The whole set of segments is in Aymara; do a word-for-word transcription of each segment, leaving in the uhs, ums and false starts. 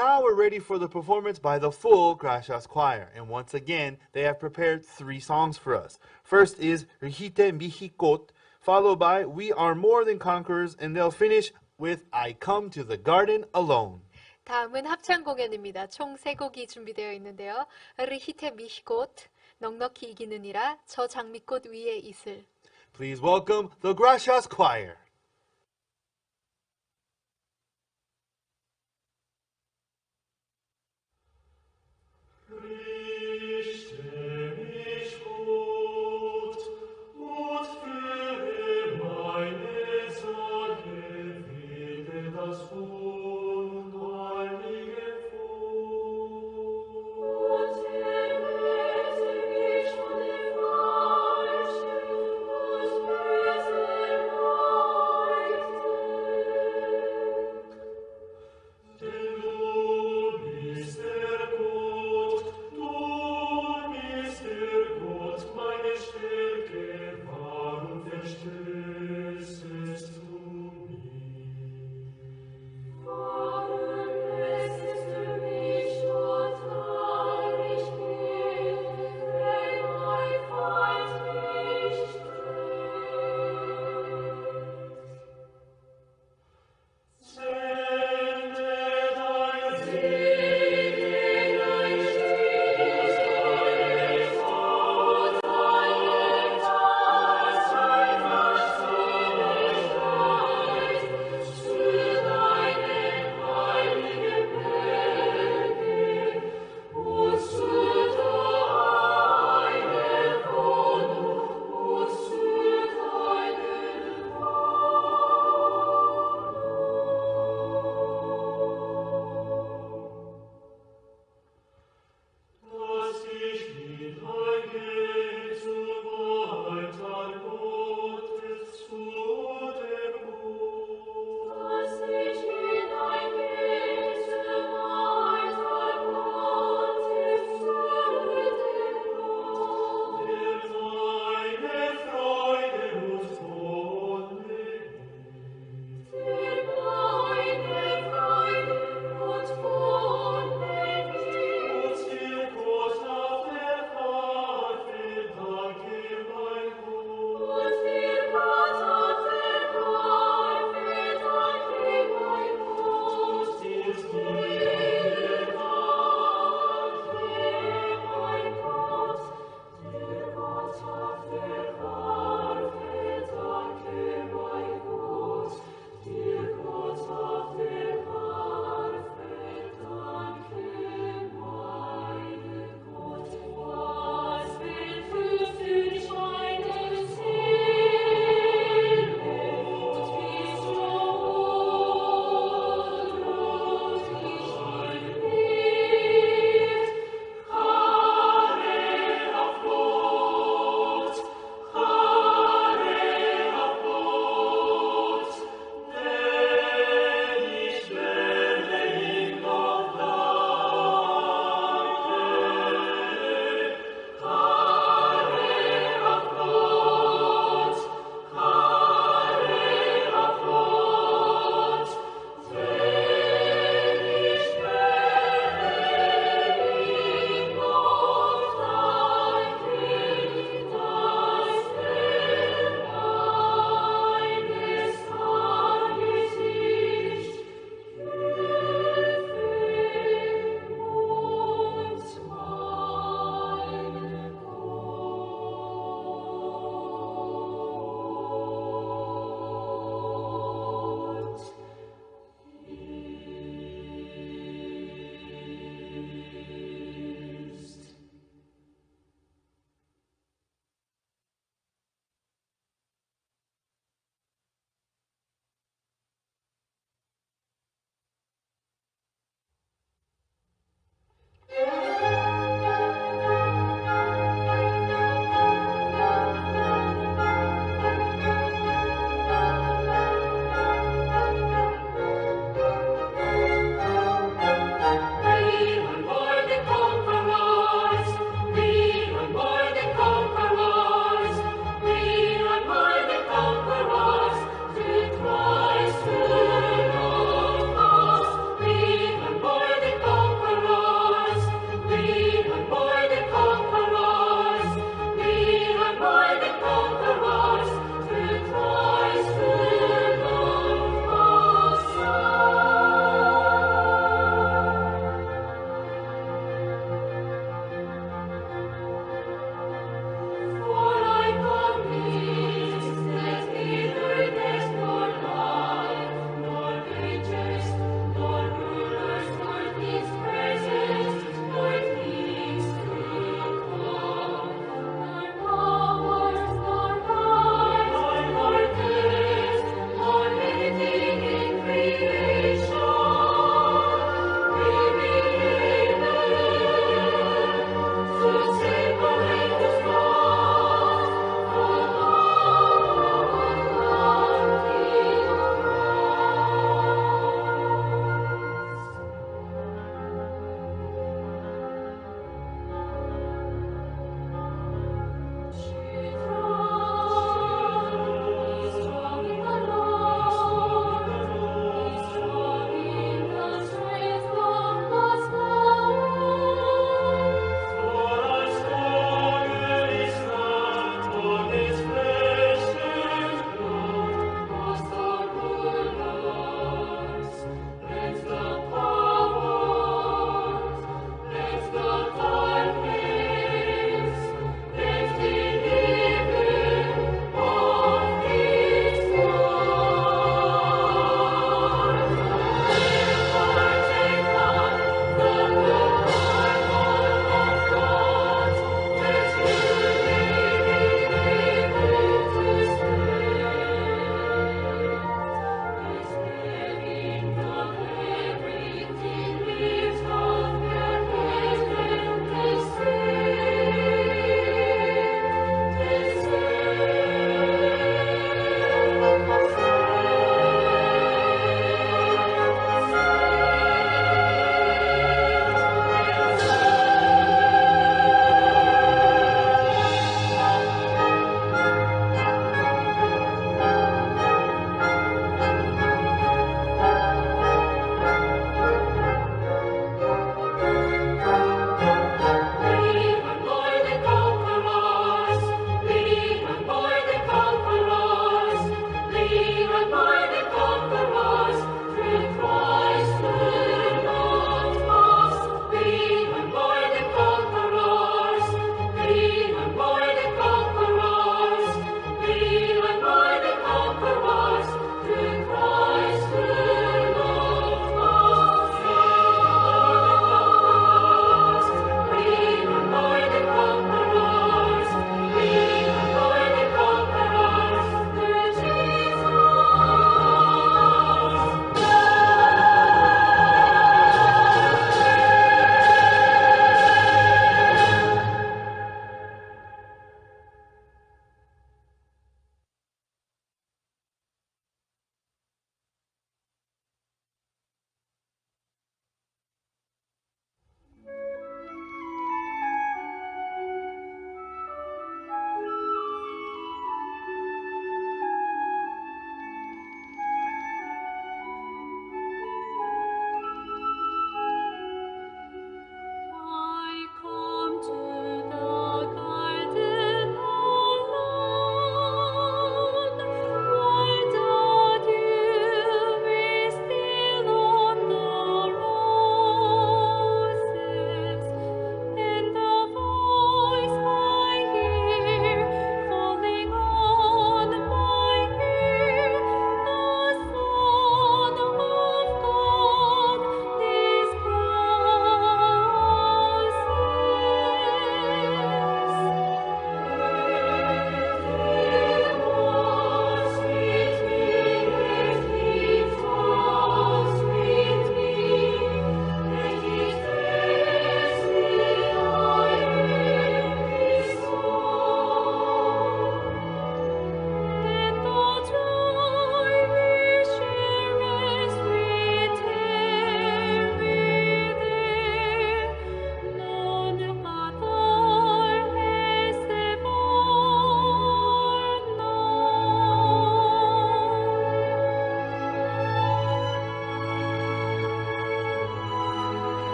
Now we're ready for the performance by the full Gracias Choir. And once again, they have prepared three songs for us. First is Rhite Mihi Kot, followed by We Are More Than Conquerors, and they'll finish with I Come to the Garden Alone. 다음은 합창 공연입니다. 총 세 곡이 준비되어 있는데요. 르히테 미히고트, 넉넉히 이기느니라, 저 장미꽃 위에 이슬. Please welcome the Gracias Choir.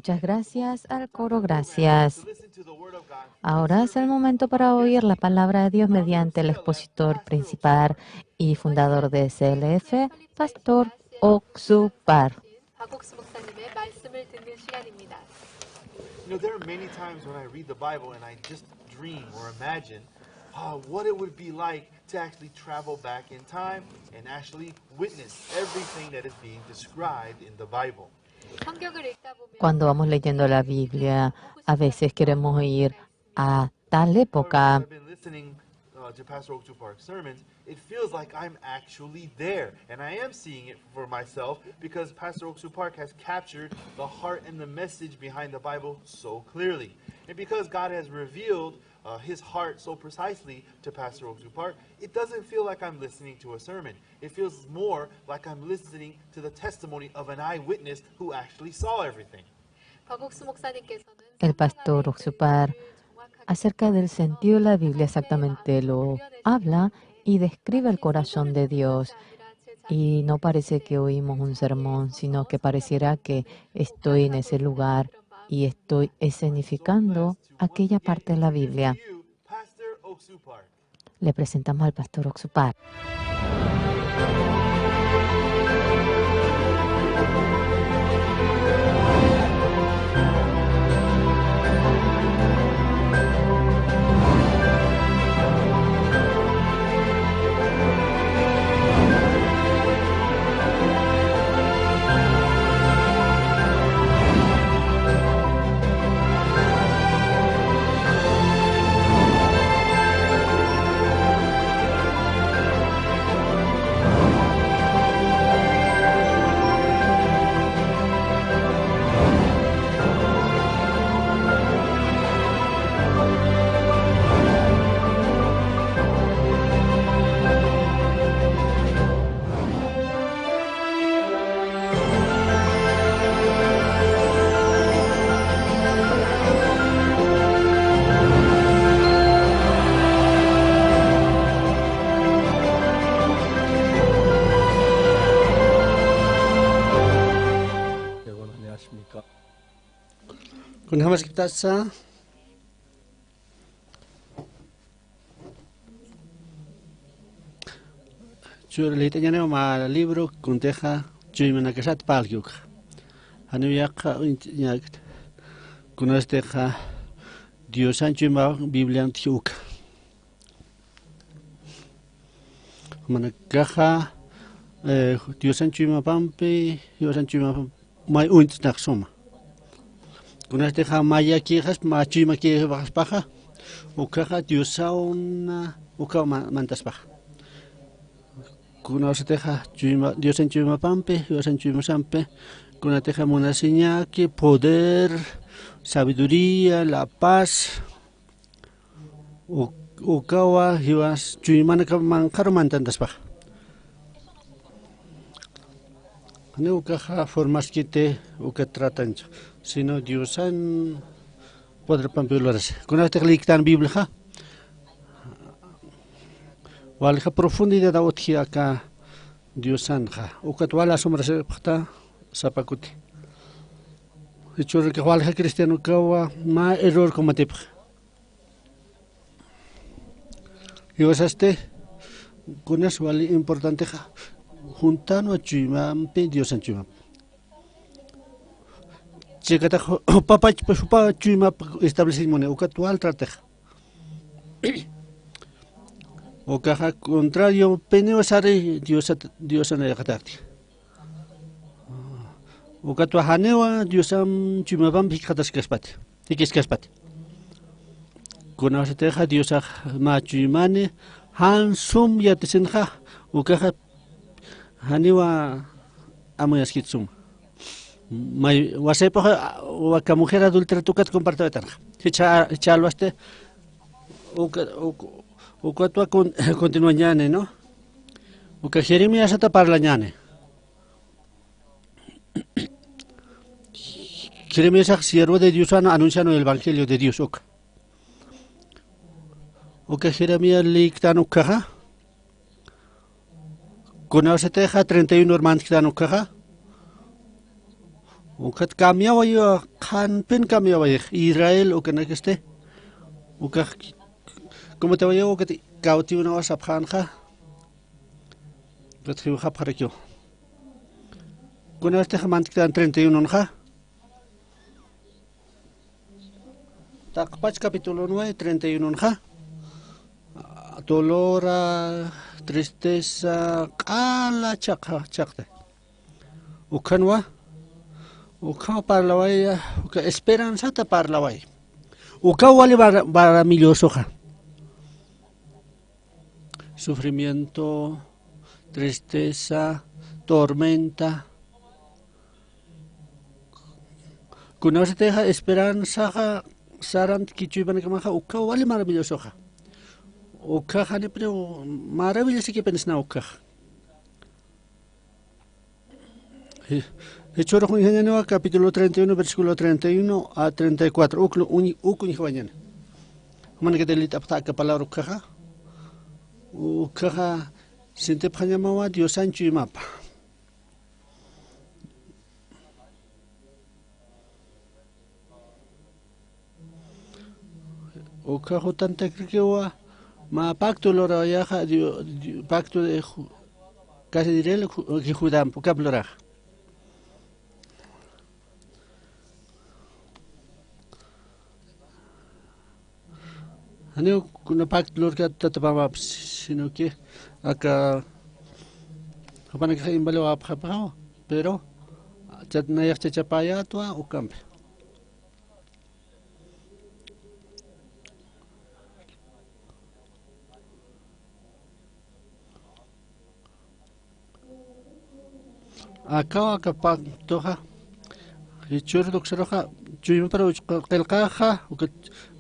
Muchas gracias al coro, gracias. Ahora es el momento para oír la palabra de Dios mediante el expositor principal y fundador de S L F, Pastor Oxupar. 박옥수 목사님의 말씀을 듣는 시간입니다. You know, there are many times when I read the Bible and I just dream or imagine, uh, what it would be like to actually travel back in time and actually witness everything that is being described in the Bible. 성경을 읽다 보면 Cuando vamos leyendo la Biblia, a veces queremos ir a tal época. I've been listening, uh, to Pastor Oxupar Park's sermons. It feels like I'm actually there, and I am seeing it for myself because Pastor Oxupar Park has captured the heart and the message behind the Bible so clearly. And because God has revealed, uh, his heart so precisely to Pastor Oxupar Park, it doesn't feel like I'm listening to a sermon. It feels more like I'm listening to the testimony of an eyewitness who actually saw everything. El pastor Oxupar, acerca del sentido de la Biblia, exactamente lo habla y describe el corazón de Dios. Y no parece que oímos un sermón, sino que pareciera que estoy en ese lugar y estoy escenificando aquella parte de la Biblia. Le presentamos al pastor Oxupar. Kunjamaskiptasa. Churlit'añaniw mä libro kuntixa chuymanakasat parlki ukxa. Janiw yaqha uñt'añakta. Kunastixa Diosan chuyma Bibliantix ukxa. Jumanakaxa, eh, Diosan chuymapampi, Diosan chuymapampi may uñt'snax suma. Kunastixa mayakïxaspa, mä chuymakïxaspaxa, ukhaxa Diosaw ukaw ma-, mantaspaxa. Kunawsatixa chuyma-, Diosan chuymapampi, Diosan chuymasampi, kunatixa munasiñaki, poder, sabiduría, la paz, U-, ukawa jiwas chuymanaka manqharu mantantaspaxa. Janiw ukaxa formaskiti uka tratancha, sino Diosan poderpampi lurasi. Kunatix lïktän Bibliaxa, walixa profundidad utji aka Diosanxa. Ukat wal asombrasipxta sapa kuti. Jichhürki walixa cristianokawa mä error cometipxi. Jiwasasti, kunas wali importantixa, juntänwa chuymampi, Diosan chuymampi. Chikatax jupapach, jupa chuymap estableciñ muni, ukat wal tratixa. Ukaxa contrariopiniw sari Diosat, Diosan yaqatarti. Ukatwa janiwa Diosan chuymapampi jikxataskaspati, jikiskaspati. Kunawsatixa Diosax mä chuymani, jan sum yatisinxa, ukaxa janiwa amuyaskit sum. May, wasaypaxa, waka mujer adultera ukat compartiwaytanxa. Jichha, jichha alwasti, uka, uk-, ukatwa con-, continuañäni, ¿no? Uka Jeremiasata parlañäni. Jeremiasax siervo de Diosan anuncian el evangelio de Dios, uka. Uka Jeremías lïktan ukaxa. Kunawsatixa treinta y uno mantktan ukaxa. Ukat cambiawaywa, qhanpin cambiawayix, Israel ukanakasti. Ukax, como te vaya, ukat cautivo nawa sapxänxa. Ukat jiwxapxarakiw. Kunasti mantktan treinta y uno nxa. Taqpach capítulo nueve, treinta y uno nxa. Dolora, tristeza, q'ala chaqha, chaqta. Ukhanwa, ukhaw parlaway, uka esperanzata parlaway. Ukaw wali mara-, maravillosoxa. Sufrimiento, tristeza, tormenta. Kunawsatixa esperanzaxa sarant kichuypanakamaxa, ukaw wali maravillosoxa. Ukaxa janipuniw maravillosakipanisna ukaxa. Ji-, Jichhürux uñjañaniwa, capítulo treinta y uno, versículo treinta y uno a treinta y cuatro. Uk, uñ-, uk uñjawañani. Jumanakati liyt'apxta aka palabra ukkhaxa. Ukkhaxa sintipxañamawa Diosan chuymapa. Ukkha jutantakrikiwa, mä pacto lurayaxa, Dio-, Dio-, pacto de Ju-, casi diré, Ju-, Judamp, ukamp luraxa. Janiw kuna pacto lurkat tatapamapis, sino que aka jupanakax invaliwapxapxaw, pero chat nayax chachapayätwa ukampi. Akaw aka pactoxa, jichhür duksaruxa, chuymapar uch qillqaxa, ukat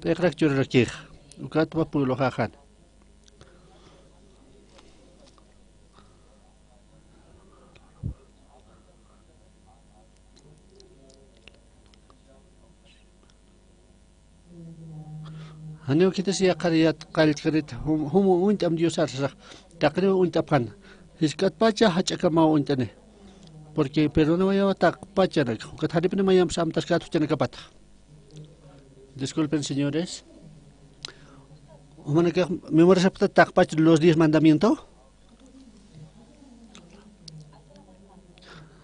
p'iqrak churarakixa, ukatwa puebloxaxan. Janiw khitis yaqhar yat qallchkanit, jum-, jum uñt'am Diosar sasax, taqiniw uñt'apxan. Jisk'atpacha jach'akamaw uñt'ani. Porque perdonawayawa taqpachanak, ukat janipuni mayamps amtaskat juchanakapata. Disculpen, señores. Jumanakax memorizapxta taqpach los diez mandamiento.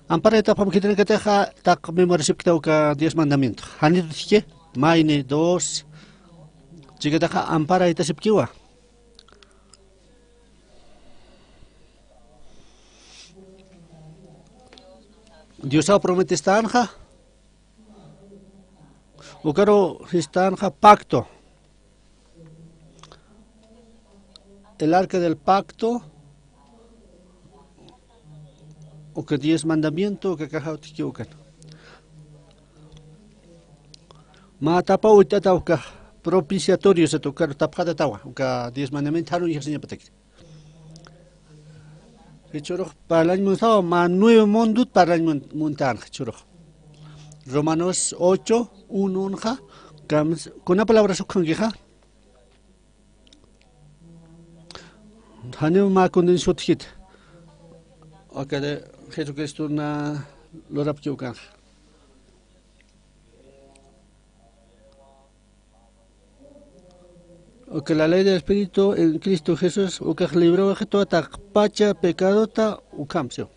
Amparaytapxam khitinakatixa taq memorizipkta uka diez mandamiento. Janitutki, mayni, dos, chikataxa amparaytasipkiwa. Diosaw prometestänxa, ukaru sistänxa pacto. El arca del pacto, uka diez mandamiento, uka kaxawtiki ukan. Mä tapa uñt'ataw uka propiciatorio sat ukaru tapxatatawa, uka diez mandamiento jan uñjasiñapataki. Jichhürux parlañ munsawa, mä nuevo mundot parlañ mun-, muntän jichhürux. Romanos ocho, uno nxa, kams-, kuna palabras ukhankixa. Janiw mä condición utjkit. Aka de Jesucristona lurapki ukanxa. Uka la ley del Espíritu en Cristo Jesús, ukax librawayxitwa taqpacha pecadota ukham siw.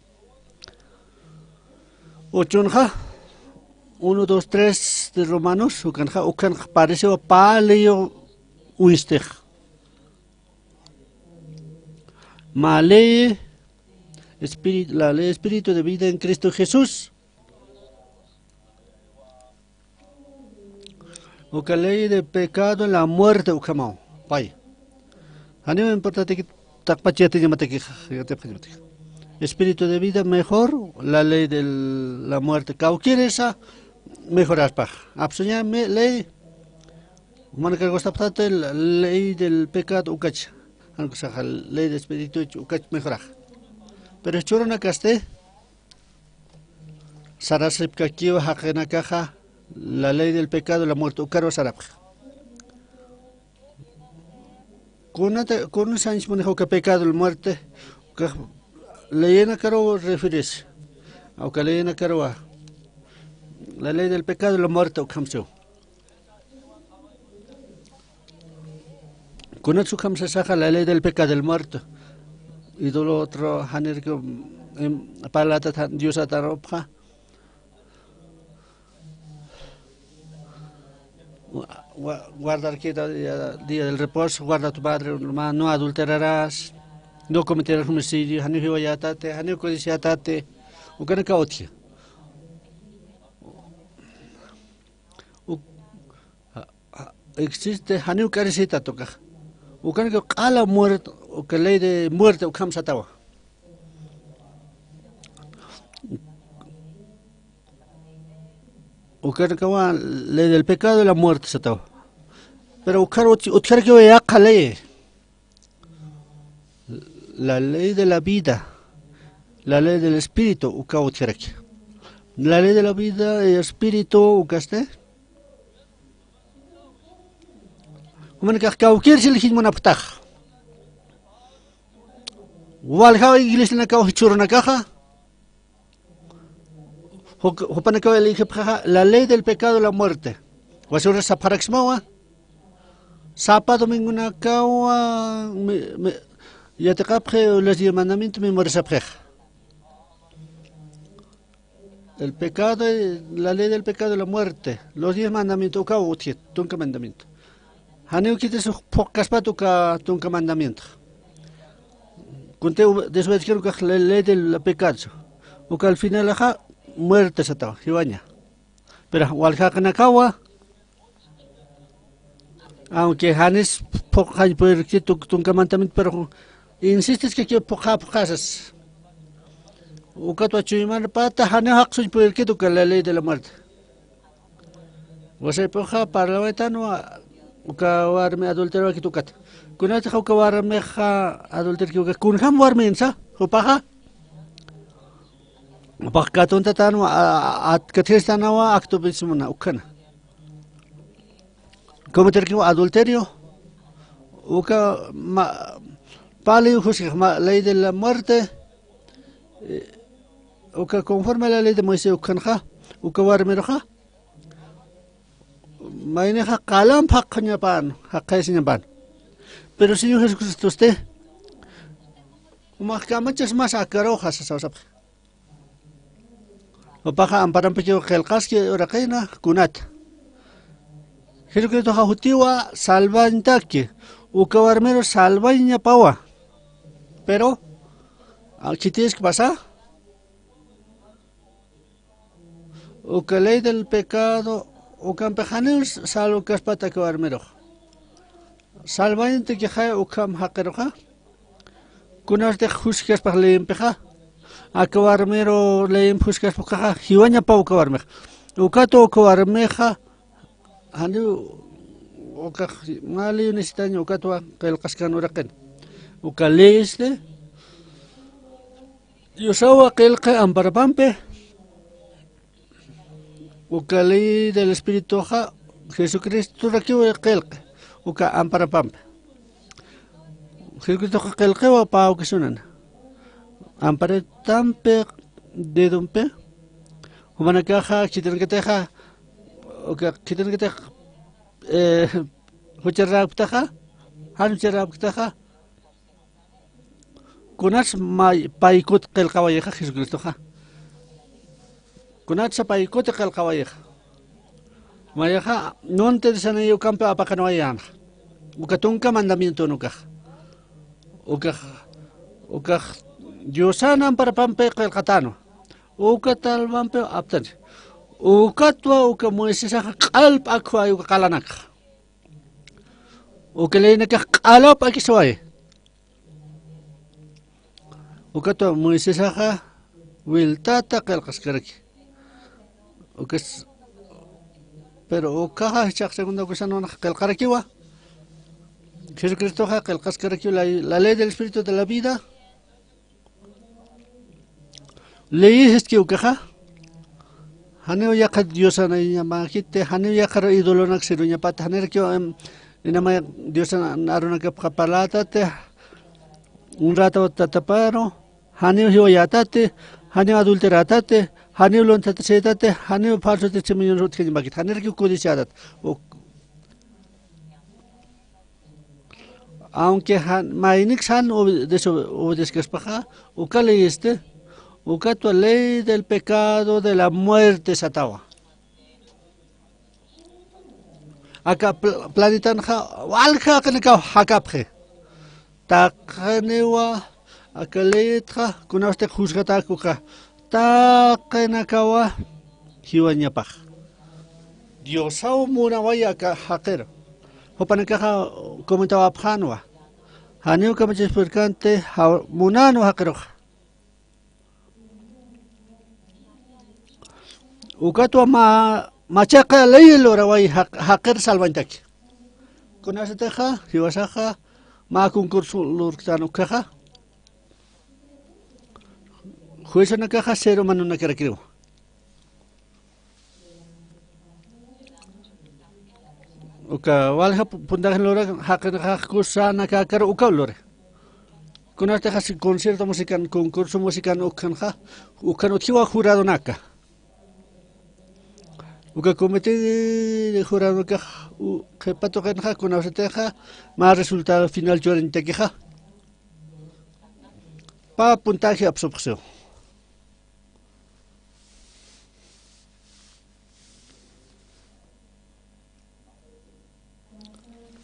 Ochonxa, uno, dos, tres de Romanos, ukanxa, ukanxa parecewa pä leyo uñstix. Mä ley, espíritu, la ley espíritu de vida en Cristo Jesús. Uka ley de pecado, la muerte ukhamaw, pay. Janiw importante que taqpach yatiñamatakix, yatipxañamatakix. Espíritu de vida mejor, la ley de la muerte. Cualquier esa mejoraspax. Apsuña me ley, manaka gustapxtati la ley del pecado ukach. Jan ukasaxa ley de espíritu ukach mejorax. Pero jichhürunakasti, sarasipkakiwa jaqinakaxa, la ley del pecado, la muerte, ukaru sarapxi. Kunata, kuna sañs munixa uka pecado, la muerte, uka leyenakaru refieres. Uka leyenakaruwa. La ley del pecado y la muerte ukham siw. Kunatsa ukham sasaxa la ley del pecado y la muerte. Ídolo otro janirki, em, parlata tan Diosat arupxa. Wa-, wa-, guardar quita día, día del reposo, guarda tu padre, hermano, no adulterarás, no cometerás homicidio, janiw jiwayatäti, janiw codiciatäti, ukanakaw utji. U-, a-, a-, existe, janiw k'arisitat ukax. Ukanakaw q'ala muerte, uka ley de muerte ukham satawa. Ukanakawa ley del pecado y la muerte satawa. Pero ukhar ut-, utjaraki yaqha ley. La ley de la vida, la ley del espíritu, uka utjaraki. La ley de la vida y espíritu, ukaste. Jumanakax kawkïrsa elegir munapxtax. Waljaw iglesianakaw jichhürunakaxa. Juk-, jupanakaw elegipxaxa la ley del pecado y la muerte. Wasiwra sapxaraksmawa. Sapa domingonakawa, mi, mi, yatiqapxi los diez mandamientos memorizapxixa. El pecado, la ley del pecado y la muerte. Los diez mandamientos, ukaw utji, tunka mandamiento. Janiw khitis phuqkaspat uka tunka mandamiento. Kunti desobedecir ukax ley, ley del pecado. Uka al finalaxa muerte satawa, jiwaña. Pero waljaqinakawa, aunque janis phuqxañ puyirki tuk-, tunka mandamiento, pero insistiskikiw phuqxa phuqxasas. Ukatwa chuymanpata janiw jaqsuñ puyirki tuka la ley de la muerte. Wasaypuxa parlawaytanwa uka warmi adulterowakit ukat. Kunatixa uka warmixa adulterki uka kunjam warminsa, jupaxa. Jupax katuntatanwa, a-, a-, katjistanawa, acto bísimona, ukhana. Cometerkiwa adulterio, uka ma-, pali juskix ma-, ley de la muerte, eh, uka conforme a la ley de Moisés ukhanxa, uka warmiruxa, maynixa qalamp jaqxañapan, jaqxayasiñapan. Pero Señor Jesucristosti, jumax kamachas mas akaruxa sasawsapxi. Jupaxa amparampikiw qillqaski uraqina kunat. Jesucristoxa jutiwa salvañtaki, uka warmiru salvañapawa. Pero, a, khitisks pasa, uka ley del pecado, ukampix janiw salvkaspat aka warmirux. Salvañtakixay ukham jaqiruxa. Kunastix juskaspax leyimpixa. Aka warmiru leyimp juskaspa ukaxa, jiwañapaw uka warmix. Ukatwa uka warmixa, janiw ukax mä ley necesitaña ukatwa qillqaskan uraqin. Uka leysti, Diosawa qillqi amparapampi, uka ley del Espirituxa Jesucristorakiw qillqi, uka amparapampi. Jesucristoxa qillqiwa pä ocasionana. Amparatampi, dedompi, jumanakaxa khitinankatixa, uka khitinankatix, eh, jucharäpktaxa, jan jucharäpktaxa, Kunatsa may-, paykut qillqawayixa Jesucristoxa. Kunatsa paykuti qillqawayixa. Mayaxa, nunti disanayi ukampi apaqanawayänxa. Uka tunka mandamienton ukax. Ukax, ukax Diosan amparapampi qillqatänwa. Uka talvampi aptani. Ukatwa uka Moisesaxa q'alp akhuway uka qalanakxa. Uka leynakax q'alap akisway. Ukatwa Moisesaxa wiltata qillqaskaraki. Ukas, pero ukaxa jichhax segunda ocasionanxa qillqarakiwa. Jesucristoxa qillqaskarakiwa la, la ley del Espíritu de la vida. Leyisistki ukaxa. Janiw yaqha diosanayañamäkiti, janiw yaqhar idolonak sirviñapati, janirakiw, em, inamay diosan arunakapxa parlätati, un rato tataparu, janiw jiwayätati, janiw adulterätati, Janiw lunthatasïtati, janiw falso testimonio utjañamakit, janirakiw codiciatat. Uk-, aunque jan, mayniks jan obe-, deso-, obedezcaspaxa, uka leyesti, ukatwa ley del pecado de la muerte satawa. Aka pl-, planitanxa walja jaqinakaw jakapxi. Taqiniwa aka leyitxa, kunawsti juzgatäkuxa, taqinakawa jiwañapax. Diosaw munawayi aka jaqiru. Jupanakaxa comentawapxänwa. Janiw kamachachispurkanti, ja-, munänwa jaqiruxa. Ukatwa mä, machaqa ley luraway jaq-, jaqir salvañtaki. Kunasatixa, jiwasaxa, mä concurso lurktän ukkhaxa. Juicionakaxa ser humanonakarakiwa. Uka walja pu-, puntaje lura, jaqinakax kusanakakar ukaw luri. Kunatixa si concierto musical, concurso musical ukhanxa, ukhan utjiwa juradonaka. Uka comité de juradonakax, u-, qhipa tuqinxa, kunawsatixa, mä resultado final churañtakixa. Pä puntaje apsupxsiw.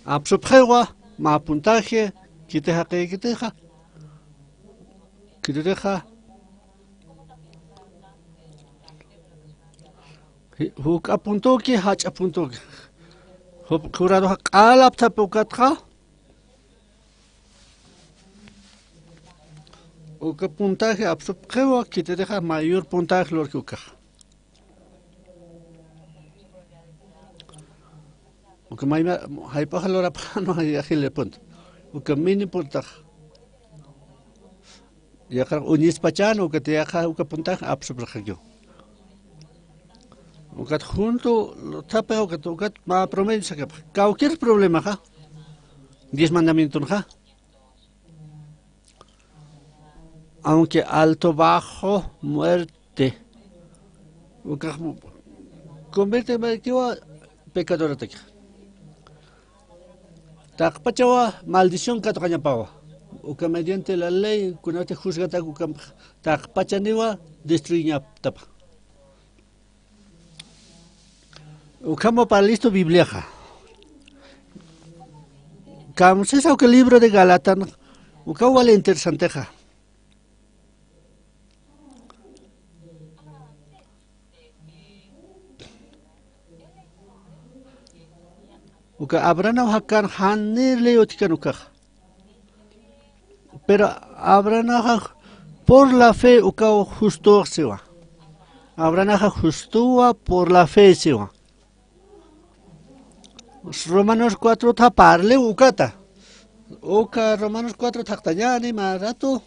Apsupxiwa, mä puntaje, kiti jaqïkitixa, kitirixa, ji-, juk'a puntuki, jach'a puntuki. Jup-, juradoxa q'alapthapi ukatxa, uka puntaje apsupxiwa, kitirixa mayor puntaje lurki ukaxa. Uka mayma, jayp'axa lurapxänwa yaqhili punto. Uka mini puntax. Yaqha uñispachän, ukat yaqha uka puntax apsupxakiw. Ukat junto, thapix ukat, ukat mä promedio sakapxa. Cualquier problemaxa, diez mandamientonxa. Aunque alto, bajo, muerte. Ukax conviertemaykiwa pecadoratakixa. Taqpachawa maldición katuqañapawa. Uka mediante la ley, kunati juzgatak uka taqpachaniwa destruiñaptapa. Ukhama para listo Bibliaxa. Kamsisa uka libro de Galatan, uka wali interesantexa. Uka Abraham jakan janir ley utjkan ukaxa. Pero Abrahamaxa por la fe ukaw justox siwa. Abrahamaxa justowa por la fe siwa. Romanos cuatro tha parli ukata. Uka Romanos cuatro thaqtañäni mä rato.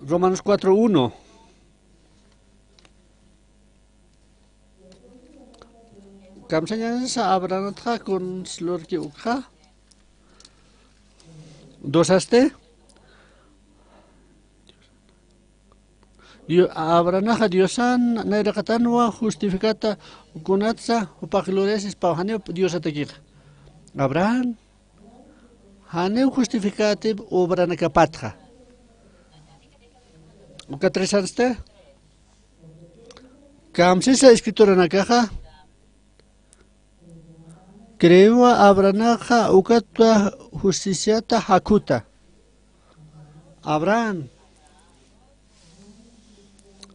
Romanos cuatro uno. Kamsañansa Abrahamtxa kuns lurki ukxa. Dos este. Dio-, Abrahamaxa Diosan nayraqatanwa justificata kunatsa jupax gloriasis pawxaniw Diosatakixa. Abraham. Janiw justificatip obranakapatxa. Uka tres anste. Kamsisa escrituranakaxa. Creewa Abrahamaxa ukatwa justiciata jakuta. Abraham.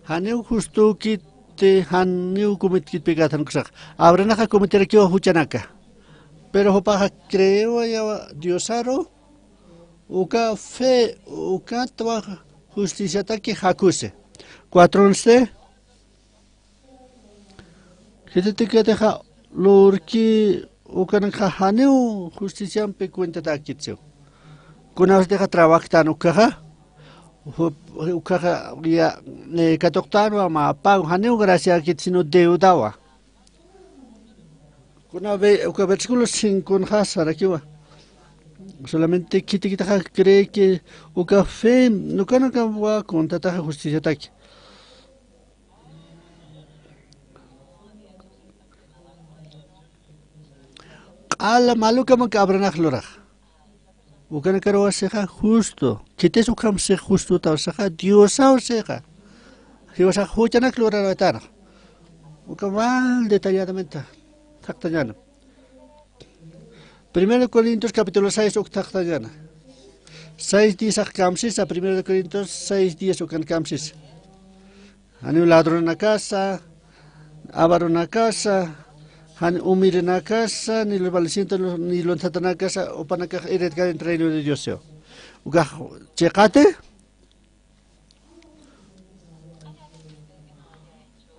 Janiw justukiti, janiw cometkit pecatan kusax. Abrahamaxa cometerakiwa juchanaka. Pero jupaxa creewa yawa Diosaru, uka fe, ukatwa justiciataki jakusi. Cuatro once. Jititikatixa lurki ukanakxa janiw justiciampi cuentatakitsiw. Kunawstixa trabajtan ukaxa, ju-, ukaxa ya, eh, katuqtanwa mä pago, janiw graciakit sino deudawa. Kuna ve-, uka versículo cinco nxa sarakiwa. Solamente khitikitaxa creequi uka fe, ukanakawa contataxa justiciataki. Q'ala malukamak Abrahamx lurax. Ukanakaruwa sixa justo. Khitis ukham six justo taw sixa, Diosaw sixa. Jiwasax juchanak lurarawaytanax. Uka mal detalladamente thaqtañana. Primero de Corintios capítulo seis uk thaqtañana. Seis diez ax kamsisa, Primero de Corintios seis diez ukan kamsisa. Janiw ladronakasa, avaronakasa, jan umirinakasa, ni los valecientos, ni los tatanakasa, upanakax heredad reino de Dios. Ukax chiqati.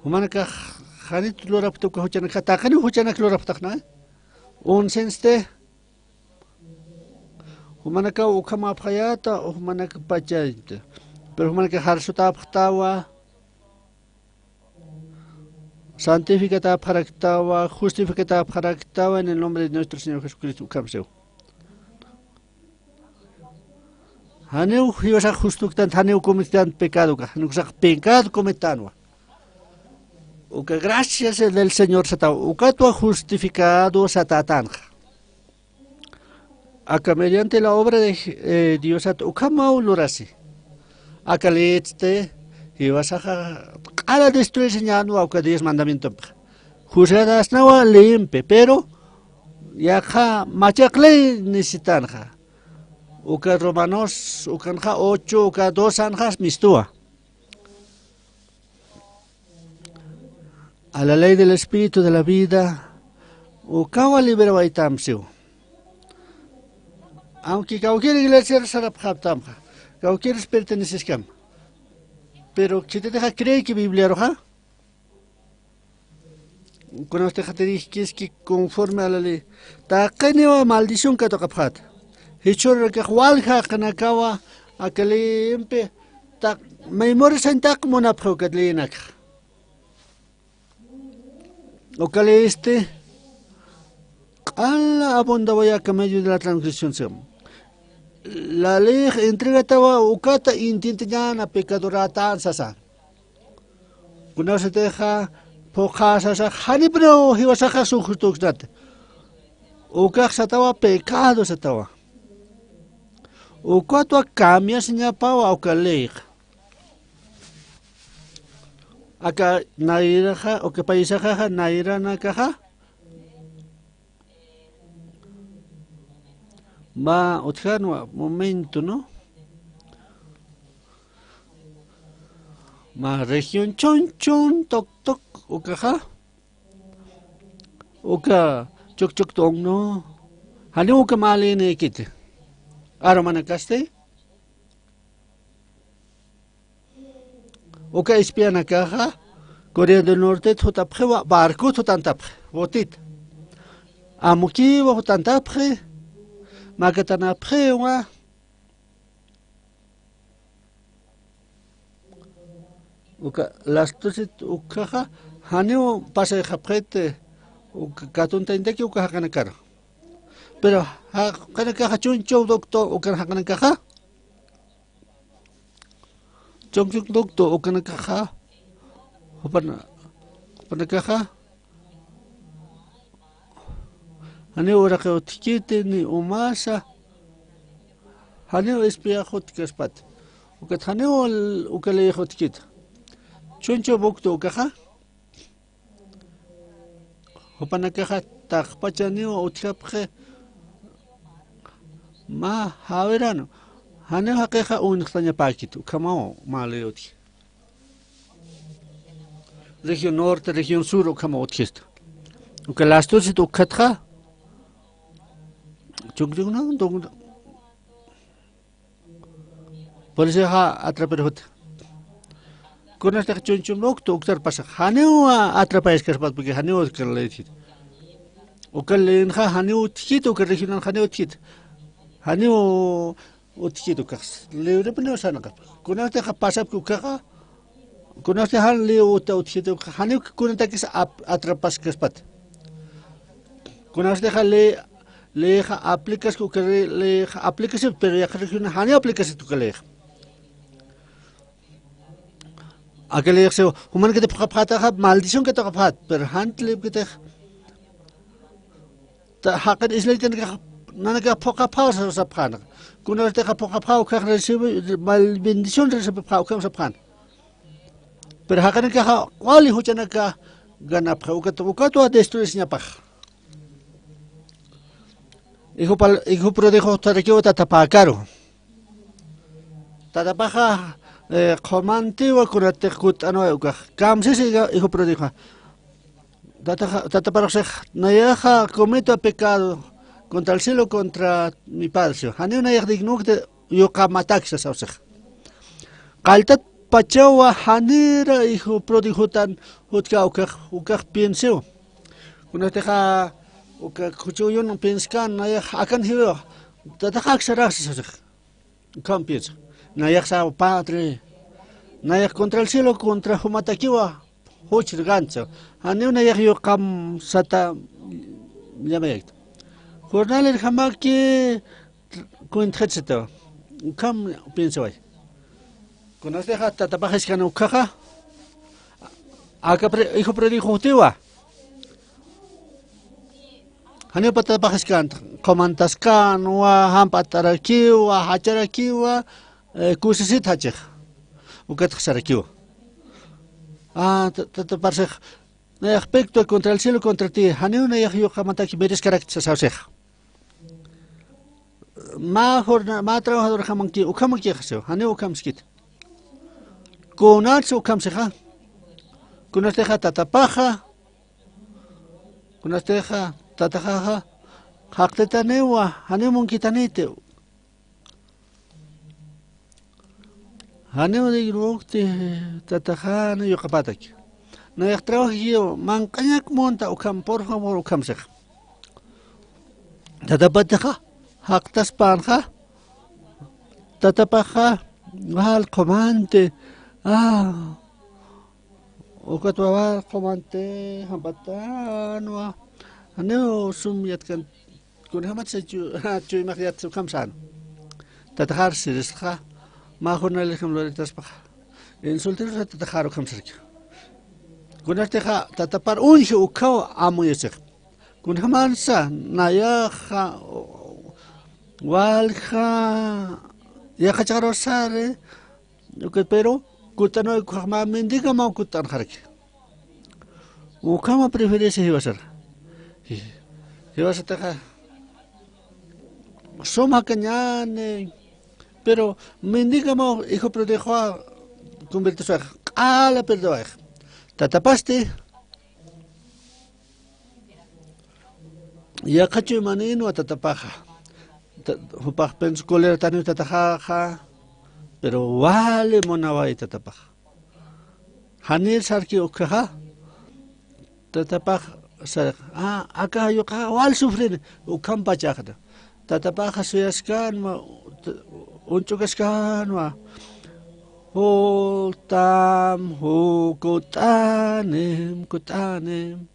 Jumanakax janit lurapkta uka juchanakxa, taqiniw juchanak lurapktaxna. Unsinsti. Jumanakaw ukhamäpxayäta, jumanakpachayta. Pero jumanakax arsutapxtawa, santificatapxaraktawa, justificatapxaraktawa en el nombre de nuestro Señor Jesucristo, ukham siw. Janiw jiwasax justuktan, janiw cometan pecado, ukax, janiw ukasax pecado cometanwa. Uka gracias del Señor satawa, ukatwa justificado satätanxa. Aka mediante la obra de, eh, Diosat ukhamaw lurasi. Aka leytsti jiwasaxa q'ala destruirsiñänwa uka diez mandamientompixa. Juzgarasnawa leyimpi, pero yaqha machaq ley necesitanxa. Uka Romanos, ukanxa ocho, uka doce anxas mistuwa. A la ley del espíritu de la vida, ukawa liberawaytam siw. Aunque cualquier iglesia sarapxaptamxa, cualquier perteneceskam. Pero khititixa creequi Bibliaruxa. Kunasti jatirikiski conforme a la ley. Taqiniwa maldición katuqapxäta. Jichhürakax walja jaqinakawa aka leyimpi taq memorizan taq munapxi uka leyinakxa. Uka leysti q'ala abundawayaka medio de la transgresión. La ley entregatawa ukata intintiñana pecadoratan sasa. Kunasatixa phuqhasasa janipuniw jiwasaxa sujurtuksnati. Ukax satawa pecado satawa. Ukatwa cambiasiñapawa uka leyxa. Aka nayraxa, uka paysaxaxa, nayranakaxa. Mä utjanwa momento, ¿no? Mä región chunchun tuqtuq ukaxa. Uka chukchuk tuqtuq, ¿no? Janiw uka mä leyinikiti. Arumanakasti. Uka espianakaxa, Corea del Norte jutapxiwa, barco jutantapxi, botit. Amukiwa jutantapxi, makatanapxiwa. Uka lastusit ukkhaxa, janiw pasayxapxiti, uka katuntañtaki uka jaqinakar. Pero jaqinakaxa chunchuw tuqtuq ukan jaqinakaxa. Chunchuk tuqtuq ukanakaxa, jupana-, jupanakaxa, janiw uraqi utjkiti, ni umasa, janiw espiax utjkaspati. Ukat janiw uka leyix utjkiti. Chunchuw tuqtuq ukaxa. Jupanakaxa taqpachaniw utjapxi mä jawiranu. Janiw jaqixa uñxtañapäkiti, ukhamaw mä ley utji. Región norte, región sur, ukhamaw utjisti. Uka lastusit ukkhatxa. Chunchuk tuqtuq. Policiaxa atraparxuti. Kunastix chunchum tuqtuq uktar pasax. Janiw atrapayaskaspati, porque janiw uka ley utjkiti. Uka leyinxa janiw utjkiti, uka regionan janiw utjkiti. Janiw utjkiti ukax. Librepuniw sarnaqapxi. Kunastix pasapki ukaxa. Kunasti jan ley uta utjkiti ukax. Janiw kunatakis ap-, atrapaskaspati. Kunastix ley Leyixa aplicaski uka leyixa aplicasiw, pero yaqha region janiw aplicasitu uka leyixa. Aka leyixsiw, jumanakati phuqhapxätaxa, maldición katuqapxät, pero janti liyipkitix, ta, jaqin islaytanakax, nanakax phuqhapxaw sapxäna. Kunatixa phuqhapxaw, ukkhax recibe, mal bendición recibipxaw, ukham sapxäna. Pero jaqinakaxa wali juchanaka ganapxi, ukat, ukatwa destruisiñapax. Hijo pal-, hijo pródigo sarakiwa tatapäkaru. Tatapaxa, eh, qhumantiwa, kunatix kutt'anwa ukax. Kamsisi hijo pródigoxa. Tataxa, tataparux six, nayaxa cometo pecado contra el cielo, contra mi padre, six. Janiw nayax digno de yuqamataki sasaw six. Qalltat pachawa janira hijo pródigo jutan jutkä ukax, ukax piensiw. Kunatixa uka khuchuyun pienskan, nayax akan jiwiwa. Tataxa aksarax sasaw six. Ukham piensa. Nayax saw padre. Nayax contra el cielo, contra jumatakiwa juchir gantsa. Janiw nayax yuqam sata llamayakta. Jornalirjamaki cuentxit satawa. Ukham piensaway. Kunatixa tatapax jiskän ukkhaxa. Aka pre-, hijo pródigo jutiwa. Janiw tatapaxiskänti, qhumantaskänwa, jamp'atarakiwa, jacharakiwa, eh, kusisit jachix. Ukatx sarakiwa. Ah, ta-, tataparux six, nayax pecto contra el cielo, contra ti, janiw nayax yuqamataki mereceskarakti sasaw six. Mä jorna-, mä trabajadorjamanki, ukhamakixa siw, janiw ukham siskiti. Kunatsa ukham sixa. Kunatixa tatapaxa. Kunatixa tataxaxa jaqtitaniwa, janiw munkitaniti. Janiw dignokti tataxani yuqapatak. Nayax trabajakiw manq'añak munta ukham, por favor, ukham six. Tatapatixa jaqtaspänxa, tatapaxa wal qhumanti, ah, ukatwa wal qhumanti, jamp'atanwa, janiw sum yatkan, kunjamatsa chu-, chuymax yatsa ukham sän. Tataxar sirisxa, mä jornalirjam luritaspaxa. Insultirusa tataxar ukham sarki. Kunatixa tatapar uñji ukhaw amuyasix. Kunjamansa, nayaxa, walja, yaqha ch'arusari, uka, pero, kutt'anwa ukkhax mä mendigamaw kutt'anxaraki. Ukhama preferencia jiwasar. Jiwasatixa, sum jakañäni, pero mendigamaw hijo pródigoxa convertiswax, q'ala perdewayx. Tatapasti, yaqha chuymanïnwa tatapaxa. Ta-, jupax penso cólera taniw tataxaxa, pero wali munaway tatapaxa. Janir sarki ukkhaxa, tatapax sar-, ah, aka yuqaxa wal sufrini, ukham pachaxta. Tatapaxa suyaskänwa, t-, uñch'ukaskänwa. Jutam, ju-, kutt'anim, kutt'anim.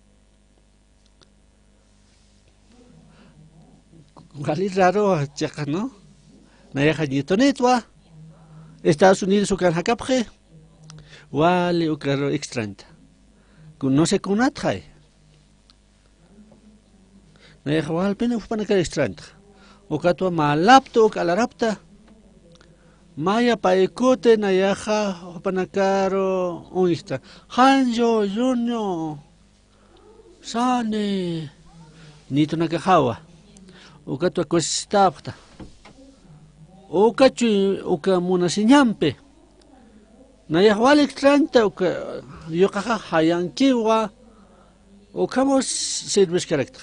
Wali raro chiqa, ¿no? Nayaxa ñitunïtwa. Estados Unidos ukan jakapxi. Wali uka raro extrañta. Ku-, no sé kunatxay. Nayaxa walpini jupanakar extrañta. Ukatwa mä laptu uk alarapta. Maya paykuti nayaxa jupanakaru uñjta. Jancho, Junio. Sani, nitunakaxawa. Ukatwa kusisitapxta. Uka chuy, uka munasiñampi. Nayax wali extrañta uka yuqaxa jayankiwa. Ukhamaw sirviskarakta.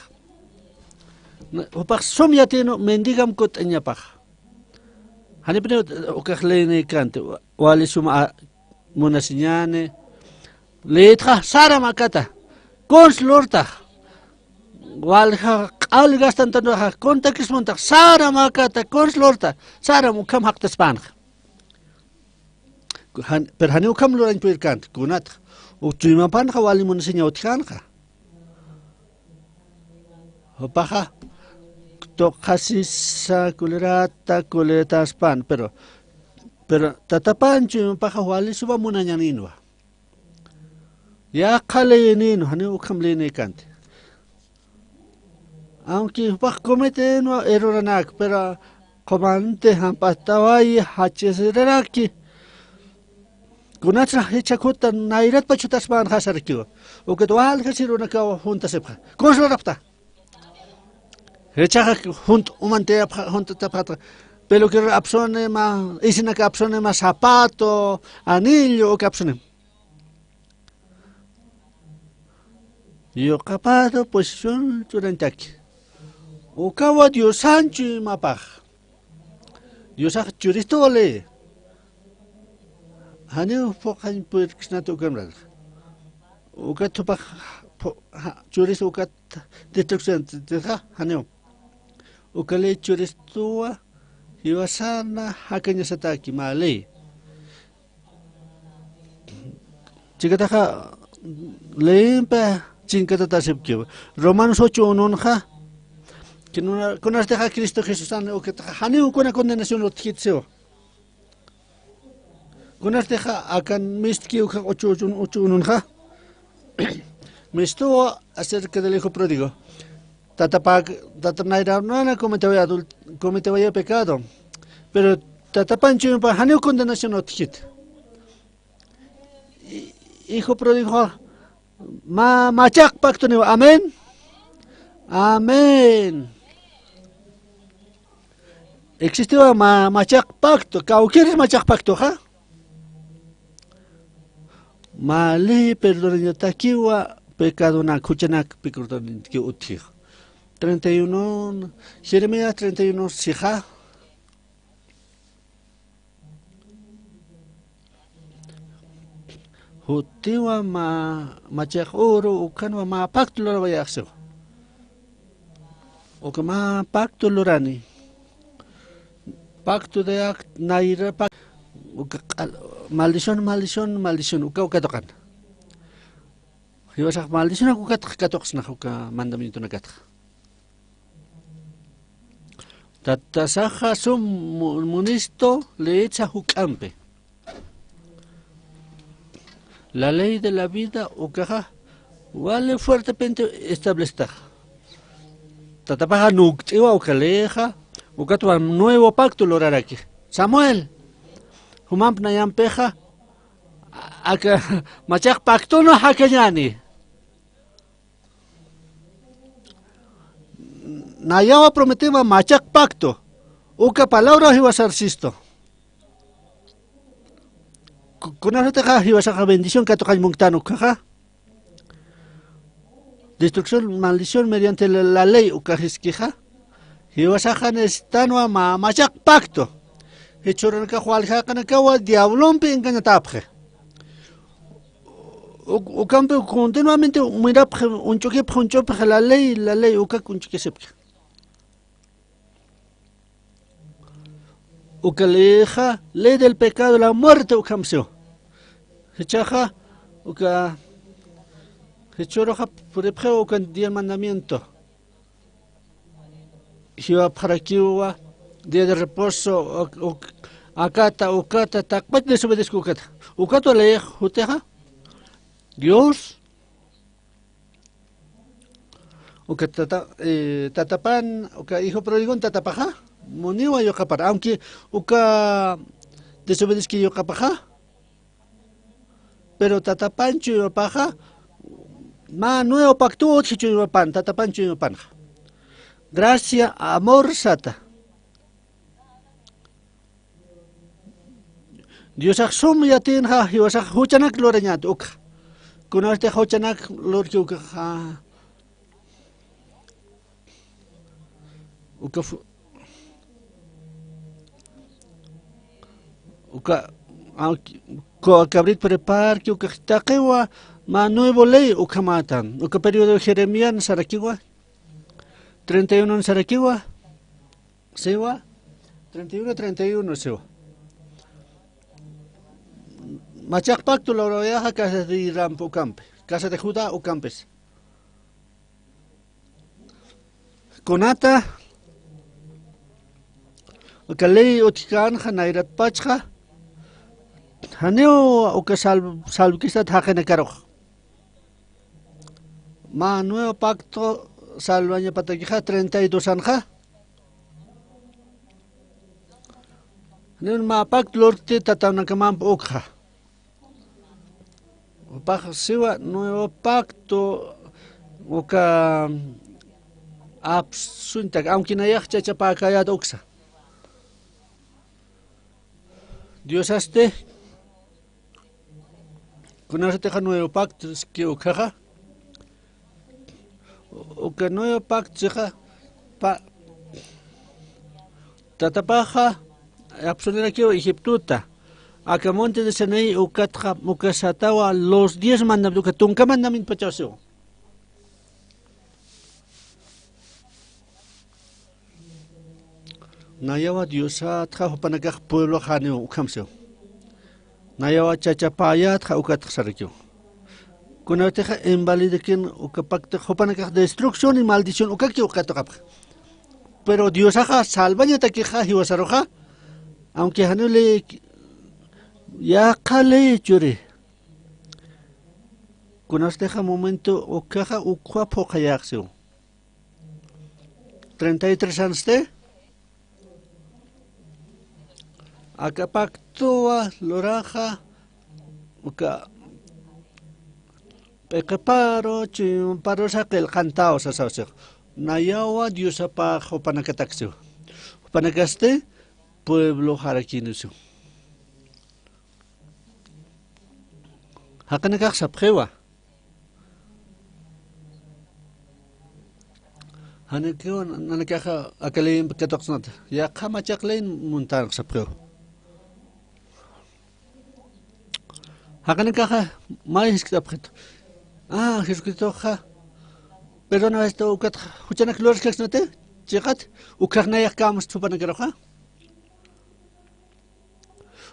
Na, jupax sum yatïnwa mendigam kutt'añapax. Janipiniw ukax leynïkänti, wali sum a-, munasiñäni. Leyitxa saram akata, kuns lurtax. Walja q'al gastantanwaxa, kuntakismuntax, saram akata, kuns lurta, saram ukham jaqtaspänxa. Jan-, pero janiw ukham lurañ purirkänti, kunatxa. Uk chuymapanxa wali munasiñaw utjänxa. Jupaxa, tuqasisa kulirata kulitaspan, pero, pero tatapan chuymapaxa wali suwa munañaninwa. Yaqha leynin, janiw ukham leynikanti. Aunque jupax cometenwa erroranak, pero qumante jamp'atawayi jach'isiraraki. Kunatsa jichha khuta nayratpach jutasmänxa sarakiwa. Ukat walja sirunakaw juntasipxa. Kunsa lurapxta. Jichhaxa junt umantayapxa, juntatapxata. Peluquero apsunima, isinak apsunima, zapato, anillo, uka apsunima. Yuqapata posición churantaki. Ukawa Diosan chuymapax. Diosax churistuwa ley. Janiw phuqhañ purirksnati ukamrarxa. Ukat jupax phu-, ja-, churis ukat destrucción, janiw. Uka ley churistuwa jiwasana jakañasataki mä ley. Chikataxa leyimpi chinkatatasipkiwa. Romanos ocho ununxa, kunartixa Cristo Jesusan ukataxa janiw kuna condenación utjkit siwa. Kunartixa akan mistki ukxa ocho, ocho, ocho ununxa. Mistuwa acerca del hijo pródigo. Tatapa, tata nayranana cometewa adult-, cometewa pecado. Pero tatapan chuymapax janiw condenación utjkit. Hi-, hijo pródigo, ma-, machaq pactoniwa. Amén. Amén. Existiwa ma-, machaq pacto, kawkïris machaq pactoxa. Mä ley perdonañatakiwa pecadonak, juchanak pecadonantakiw utjix. Treinta y uno, Jeremías treinta y uno sixa. Jutiwa mä, machaq uru, ukanwa mä pacto lurawayäxsiwa. Uka mä pacto lurani. Pacto de act-, nayra pac-, uka q'al-, maldición, maldición, maldición, uka, uka katuqan. Jiwasax maldicionak ukatx katuqsnax uka mandamientonakatx. Tatasaxa sum mu-, munistu leyitsa juk'ampi. La ley de la vida ukaxa wali fuertemente establestax. Tatapaxa nukt'iwa uka leyixa, ukatwa nuevo pacto luraraki. Samuel, jumamp nayampixa, aka machaq pactonu jakañäni. Nayawa prometenwa machaq pacto. Uka palabra jiwasar sistu. Ku-, kunasatixa jiwasaxa bendición katuqañ munktan ukhaxa. Destrucción, maldición mediante la, la ley uka jiskixa. Jiwasaxa necesitanwa mä machaq pacto. Jichhürunakax waljaqanakawa diablompi engañatäpxi. Uk-, ukampi continuamente mirapxi, uñch'ukipxi, uñch'upxi la ley, la ley ukak uñch'ukisipxi. Uka leyxa, ley del pecado, la muerte ukham siw. Jichhaxa, uka, jichhüruxa puripxiwa ukan diez mandamiento. Jiwapxarakiwa, día de reposo, uk-, uk-, akata, ukata, taqpach desobedezco ukata. Ukatwa leyix jutixa, Dios, uka tata, eh, tatapan, uka hijo prodigon tatapaxa, muniwa yuqapar, aunque uka desobedezco yuqapaxa, pero tatapan chuymapaxa, mä nuevo pacto utji chuymapan, tatapan chuymapanxa. Gracia, amor sata. Diosax sum yatïnxa, jiwasax juchanak lurañät ukxa. Kunasti juchanak lurki ukxa. Uka fu-, uka, ah, ku-, cabrit preparki uka taqiwa mä nuevo ley ukhamätan. Uka periodo Jeremían sarakiwa. Treinta y uno sarakiwa. Siwa. Treinta y uno, treinta y uno siwa. Machaq pacto lurawayaxa casa de Israel ukampi. Casa de Judá ukampis. Kunata Uka ley utjkänxa nayratpachxa, janiw uka sal-, salvkistat jaqinakarux. Mä nuevo pacto salvañapatakixa treinta y dos anxa. Janiw mä pacto lurkti tatanakamamp ukxa. Jupax siwa nuevo pacto uka apsuñtak, aunque nayax chachapäkäyät uksa. Diosasti, kunasatixa nuevo pacto siski ukxaxa, uka nuevo pacto sixa, pa-, tatapaxa apsunirakiw Egiptota, aka monte de Sinaí ukatxa, uka satawa los diez mandamientos, uka tunka mandamiento pachaw siw. Nayawa Diosatxa jupanakax pueblo janiw ukham siw. Nayawa chachapäyätxa ukatxa sarakiw. Kunatixa invalidakin uka pacto jupanakax destrucción y maldición ukaki uka katuqapxa. Pero Diosaxa salvañatakixa jiwasaruxa, aunque janiw ley, yaqha ley churi. Kunatixa momento ukhaxa ukhwa phuqhayäx siw. Treinta y tres ansti, aka pactowa luraxa, uka p'iqiparu, chuymaparusa qillqantaw sasaw siw. Nayawa Diosapax jupanakatak siw. Jupanakasti pueblo jarakïnwa siw. Jaqinakax sapxiwa. Janikiw nanakaxa aka leyimp katuqsnata. Yaqha machaq ley muntänx sapxiw. Jaqinakaxa may jiskt'apxitu. Ah, Jesucristoxa perdona esto, ukat juchanak luraskaksnati, chiqat, ukhax nayax kamst jupanakaruxa.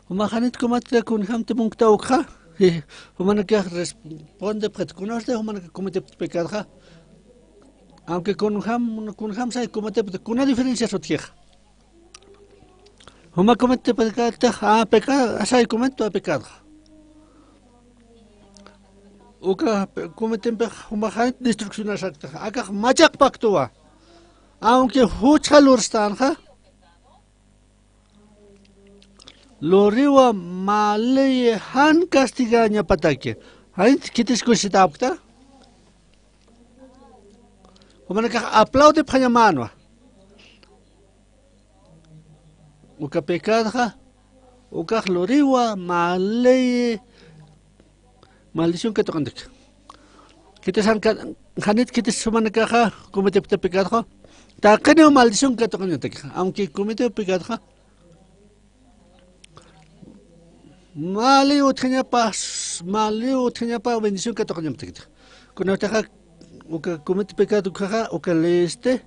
Jumax janit kumatix kunjamti munkta ukxa, jumanakax respondepxit, kunasti jumanakax cometepxit pecadxa. Aunque kunjam, kunjam say cometepxit, kuna diferencia sutjixa. Juma cometepxit pecadxa, ah, pecado, say cometepxit pecadxa. Uka pe-, cometempix jumax janit destruccionasaktxa. Akax machaq pactowa. Aunque juchxa lurstänxa. Luriwa mä ley jan castigañapataki. Janit khitis kusitäpkta. Jumanakax aplaudipxañamänwa. Uka pecadxa, ukax luriwa mä ley maldición katuqantak. Khitis jan ka-, janit khitis jumanakaxa cometepkta pecadxa, taqiniw maldición katuqañatak. Aunque cometiw pecadxa, mä ley utjañapa, mä ley utjañapa bendición katuqañapatakta. Kunatixa uka comete pecado ukhaxa, uka leysti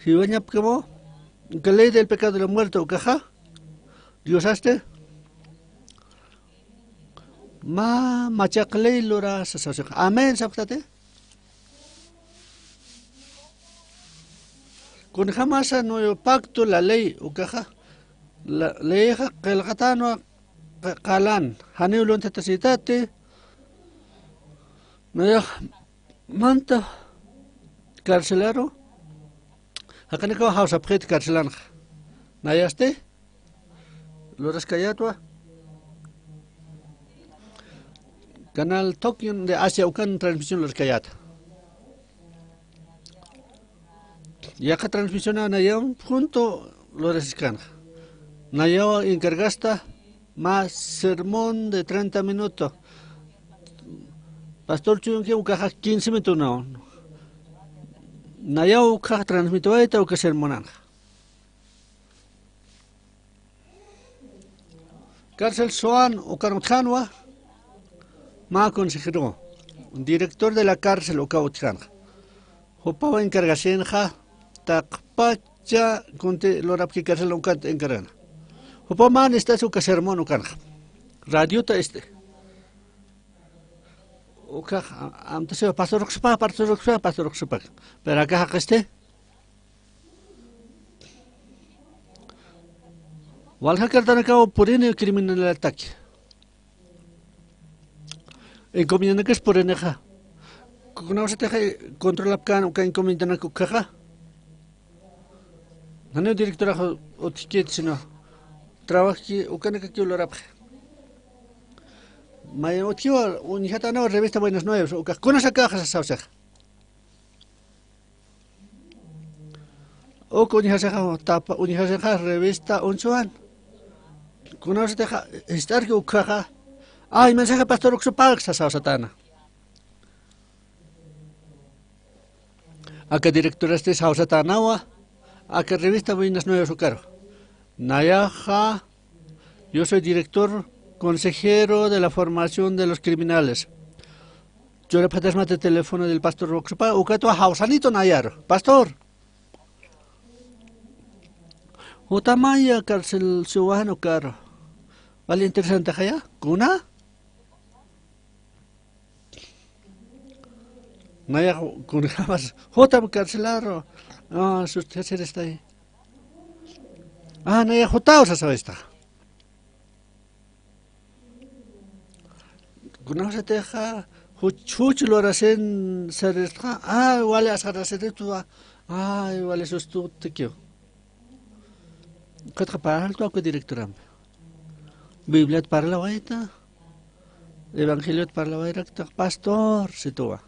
jiwañapkamaw, uka ley del pecado de la muerte ukhaxa, Diosasti mä machaq ley lura sasawsixa. Amén, sapxtati. Kunjamasa nuevo pacto la ley ukaxa, la leyxa qillqatänwa qa-, qalan, janiw lunthatasïtati, nayax manta carcelaru, jaqinakaw jawsapxit carcelanxa. Nayasti luraskayätwa. Canal Tokio de Asia ukan transmisión luraskayäta. Yaqha transmisión nayaw junto lurasiskänxa. Nayaw encargasta mä sermón de treinta minutos. Pastor Chuyunki ukaxa quince minutos naw. Nayaw ukax transmitiwayta uka sermonanxa. Cárcel Soan ukan utjänwa, mä consejero, director de la cárcel uka utjänxa. Jupaw encargasinxa, taqpacha kunti lurapki cárcel ukan encargana. Jupaw mä nist'as uka sermón ukanxa. Radiota este. Ukax, a-, amtasiwa pastor uksupa, pastor uksupa, pastor uksupa. Pero aka jaqisti. Walja cartanakaw purini criminalataki. Encomiendanakas purinixa. Kunawsatixa controlapkän uka encomiendanak ukhaxa. Janiw directorax utjkit, sino trabajki ukanakakiw lurapxi. Mayan utjiwa uñjatanaw revista Buenas Nuevas, ukax kunas akaxa sasawsixa. Uk uñjasixa tapa, uñjasixa revista Unsuan. Kunawsatixa jist'arki ukhaxa. Ay, mensaje pastor Uksupag sasawsatana. Aka directorasti sawsatänawa, aka revista Buenas Nuevas ukaru. Nayaxa, yo soy director consejero de la formación de los criminales. Churapxatasmati teléfono del pastor Uksupag, ukatwa jawsanitu nayaru. Pastor. Jutamaya cárcel siwan ukaru. Wali interesante jaya, kuna? Nayax kunjamas, jutam carcelaru, ah, sustjasiristay. Ah, nayax jutaw sasawista. Kunawsatixa, juch, juch lurasin saristxa, ah, wali asxarasiritwa, ah, wali sustutikiw. Ukatxa parltwa uka directorampi. Bibliat parlawayta, evangeliot parlawayrakta, pastor, situwa.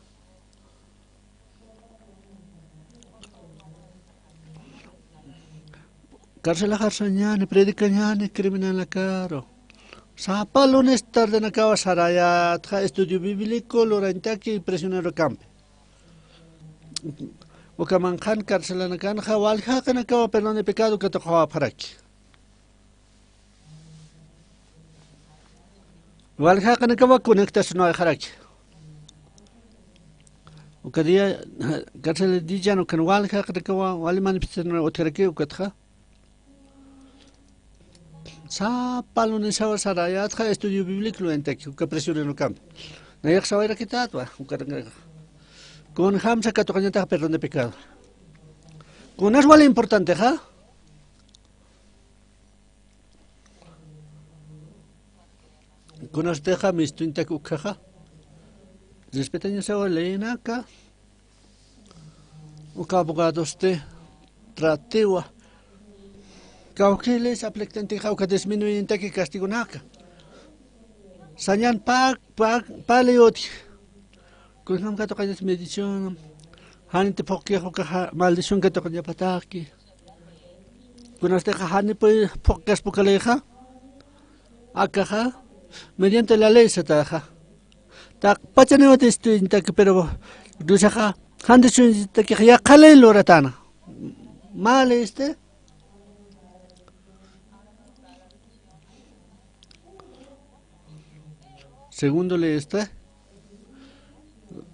Carcelaxar sañani, predicañani, criminalnakaru. Sapa lunes tardenakawa sarayatxa estudio bíblico lurañtaki prisionerokampi. Uka manqhan carcelanakanxa walja jaqinakawa perdón de pecado katuqawapxaraki. Walja jaqinakawa conectacionawayxaraki. Uka día, cárcel de Dillan, ukan walja jaqinakawa wali manifestación utjaraki ukatxa. Sapa lunesawa sarayatxa estudio bíblico lurañtaki, uka prisionerokampi. Nayax sawayrakitätwa, uka kunjamsa katuqañatax perdón de pecado. Kunas wali importantexa. Kunastixa mistuñtak ukhaxa. Respetañasawa leynaka. Uka abogadosti tratiwa. Kawkï leyes apliktantix uka disminuyiñtaki castigonaka. Sañan pä, pä, pä ley utji. Kunjam katuqañas maldición. Janiti phuqkix ukaxa maldición katuqañapataki. Kunastixa janipi phuqkaspa uka leyxa. Akaxa, mediante la ley sataxa. Taqpachaniwa destruintaki, pero Diosaxa, jan destruintakixa yaqha ley luratana. Mä leysti. Segundo leysti.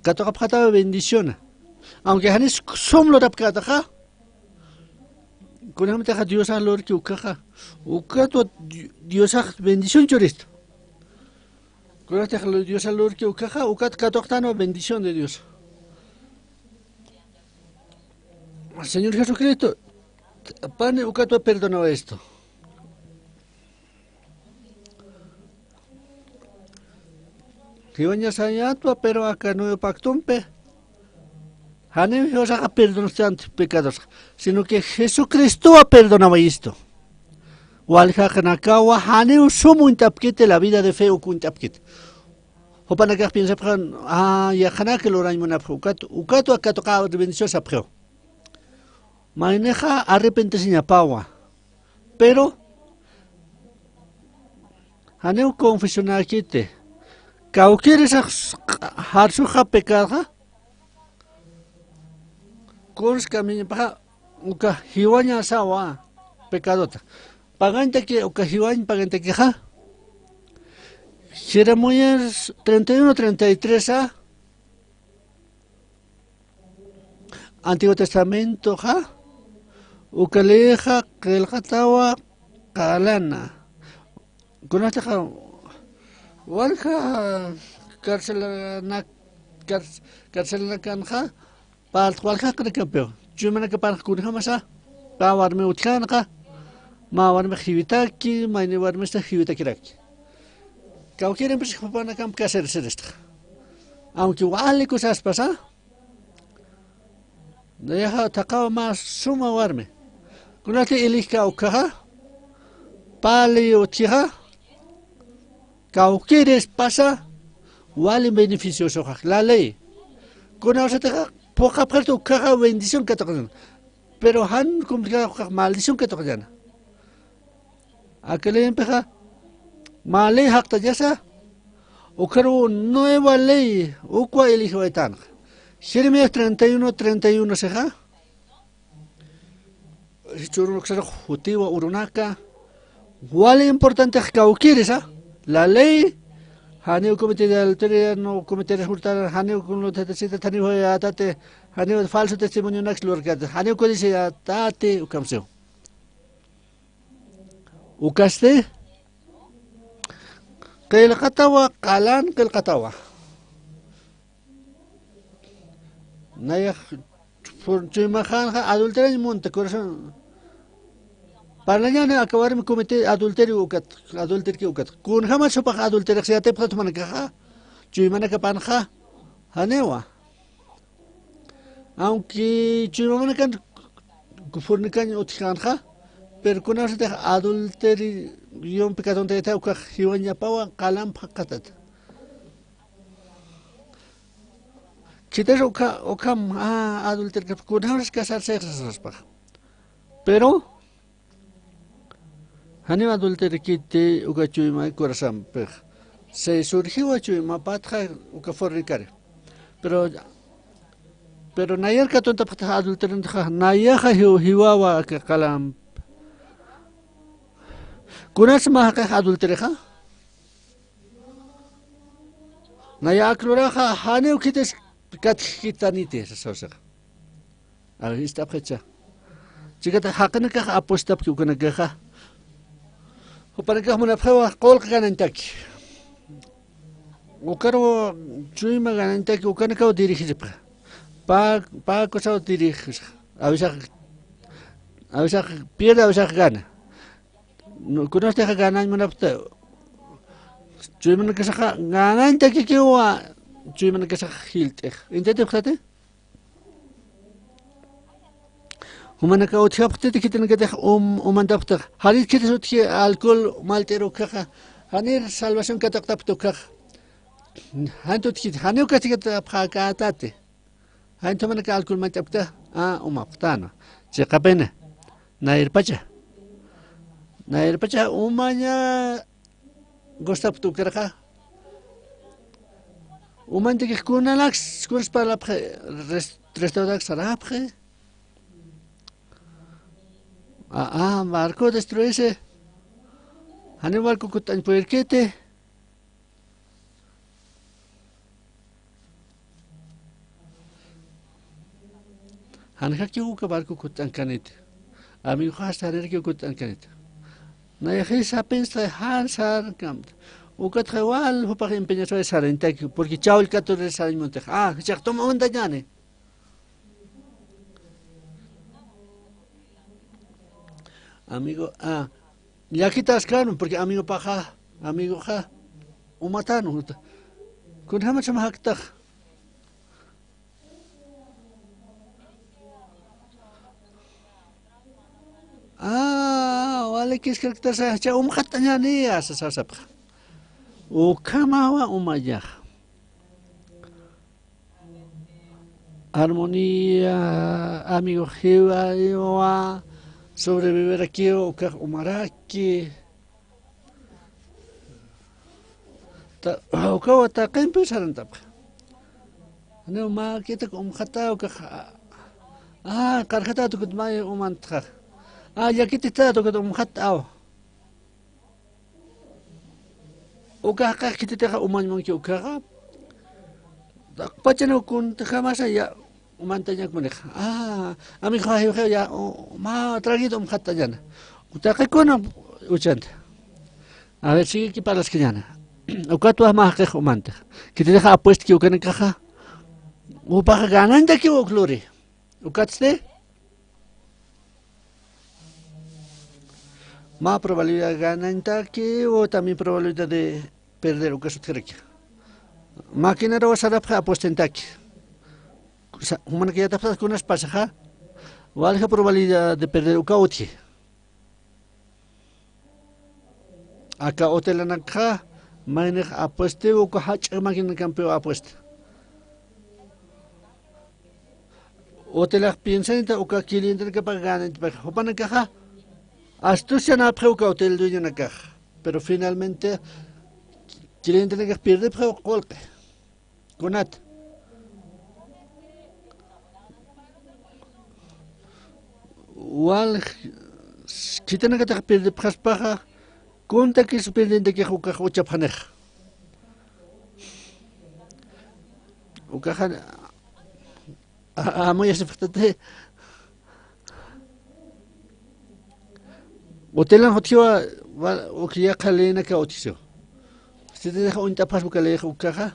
Katuqapxatawa bendición. Aunque janis sum lurapkätaxa. Kunjamatixa Diosax lurki ukaxa. Ukatwa Di-, Diosax bendición churistu. Kunjamatixa lu-, Diosax lurki ukaxa, ukat katuqtanwa bendición de Dios. Señor Jesucristo, pani ukatwa perdonawaystu. Jiwañasañatwa, pero aka nuevo pactompi janiw Diosaxa perdonastant pecadosxa, sino que Jesucristowa perdonawayistu. Walja jaqinakawa janiw sum uñt'apkiti, la vida de fe uk uñt'apkiti. Jupanakax piensapxan, ah, yaqhanaka lurañ munapxi, ukat, ukatwa katuqaw bendición sapxiw. Maynixa arrepentisiñapawa. Pero janiw confesionakiti. Kawkïrisax jarsuxa pecadxa. Kuns kamiñapaxa uka jiwañasawa pecadota. Pagañtaki uka jiwañ pagañtakixa. Jeremías treinta y uno treinta y tres a. Antiguo Testamentoxa, uka leyxa qillqatawa qalana. Kunatixa walja carcelana-, carc-, carcelanakanxa, parltx walja jaqinakampiw. Chuymanakaparx kunjamasa, pä warmi utjkänxa. mä warmix jiwitaki, mayni warmista jiwitakiraki. Kawkïrimpis jupanakamp casar siristxa. Aunque wali kusaspasa, nayaxa thaqhawa mä suma warmi. Kunati elegika ukkhaxa, pali utjixa, kawkïrispasa, wali beneficiosoxa, la ley. Kunawsatixa, phuqhapxirti ukkhaxa bendición katuqañäni. Pero jan cumplikax ukkhax maldición katuqañäni. Aka leyimpixa, mä ley jaqtañasa, ukkharuw nueva ley, ukwa eligiwaytanxa. Jeremías treinta y uno, treinta y uno sixa. Jichhürux uksarux jutiwa urunaka. Wali importantex kawkïrisa. La ley, janiw cometer adulterio, no cometer hurtar, janiw con lo tata, janiw jayätati, janiw falso testimonionaks lurkati, janiw codiciatäti, ukham siw. Ukasti, qillqatawa, qalan qillqatawa. Nayax fur-, chuymaxanxa adulterañ munta, corazón. Parlañäni aka warmi comete adulterio ukat, adulterki ukat. Kunjamas jupax adulterix yatipxta jumanakaxa, chuymanakapanxa, janiwa. Aunque chuymamanakan furnikañ utjkänxa, pero kunasatix adulteriompi katuntayta ukax jiwañapawa qalamp jaqatata. Khitis ukha, ukham, ah, adulterkap, kunasatix casarsax saspax. Pero, janiw adulterkiti uka chuymay corazonpix. Se surgiwa chuymapatxa uka fornicario. Pero, pero nayar katuntapxtaxa adulterantaxa, nayaxa jiw-, jiwawa aka qalamp. Kunas mä jaqix adulterixa? Naya ak luraxa, janiw khitis katjkitaniti, sasawsixa. A ver, ist'apxicha. Chikata jaqinakax apostapki ukanakaxa. Jupanakax munapxiwa qullq ganañtaki. Ukaruw chuyma ganañtaki ukanakaw dirigiripxa. Pä, pä cosaw dirigiripxa. Awisax, awisax pierde, awisax gana. No, kunastix ganañ munapxta. Chuymanakasaxa ganañtakikiwa, chuymanakasax jilt'ix. ¿Entendipxtati? Jumanakaw utjapxtati khitinakatix um, umantapxta. Janit khitis utji alcohol malt'ir ukkhaxa. Janir salvación katuqtapxta ukkhaxa. Janit utjiti, janiw castigapxäkätati. Janit jumanakax alcohol malt'apxta, a, umapxtänwa. Chiqapini. Nayirpacha. Nayirpacha umaña gustapxta ukarxa. Umañtakix kunanaks, kunas parlapxi, res-, restaurantak sarapxi. A, a, barco destruirse. Janiw barco kutt'añ purirkiti. Jan jakiw uka barco kutt'ankaniti. Amigoxas janirakiw kutt'ankaniti. Nayaxi sapinsta jan sarnkamta. Ukatxa wal jupax empeñasway sarañtaki, porque chawll katurir sarañ muntix. Ah, jichhax tuma umantañäni. Amigo, ah, llakitaskän, porque amigopaxa, amigoxa, umatän, uta. Kunjamacham jaktax. Ah, wali kiskarktasa, jichha umxatt'añäni, sasapxa. Ukhamawa umañax. Armonía, amigo, jiwaywa, sobreviverakiw, ukax umaraki. Ta-, ukawa taqimpi sarantapxa. Janiw mä khitak umxata ukax, ah, qarxata tukut may umantxa. Ah, llakitita tukut umxat aw. Uka jaqix khititixa umañ munki ukkhaxa. Taqpachaniw kuntjamasa ya umantañak munixa. Ah, amigo, jiwxiw ya, u-, mä traguito umxattañäni. Taqi kuna uchanta. A ver, siguiki parlaskañäni. Ukatwa mä jaqix umantix. Khititixa apuestki ukanakaxa. Jupaxa ganañtakiw uk luri. Ukatsti. Mä probabilidad ganañtaki o también probabilidad de perder uka sutjiraki. Maquinaruw sarapxi apuestantaki. Sa-, jumanaka yatapxta kunas pasaxa, walja probabilidad de perder uka utji. Aka hotelanakxa, maynix apuestiw uka jach'a maquinakampiw apuesta. Hotelax piensañta uka clientenakapax ganañtpax. Jupanakaxa, astushanapxi uka hotel dueñonakax. Pero finalmente, clientenakax pirdipxi uka qullqi. Kunat. Wal khitinakatax pirdipxaspaxa, kuntakis pirdentakix ukax uchapxanixa. Ukaxa, a-, amuyasipxtati. Hotelan utjiwa, wa-, uk yaqha leenaka utjisiw. Sitinixa uñt'apxaspa uka leex ukaxa.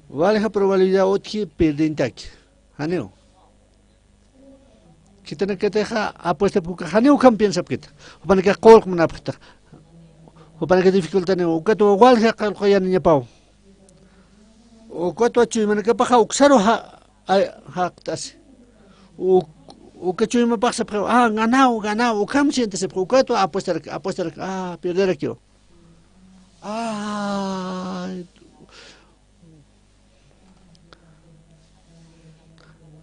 Walja probabilidad utji pirdentaki. Janiw. Khitinakatixa apuestapki ukax janiw ukham piensapkiti. Jupanakax qullq munapxta. Jupanakax dificultaniw. Ukatwa walja qullq yaniñapaw. Ukatwa chuymanakapaxa uksaru ja-, ay, jaqt'asi. Uk-, uka chuymapax sapxiw, ah, ganaw, ganaw, ukham sientisipxi. Ukatwa apuestarak, apuestarak, ah, pierderakiw. Ay,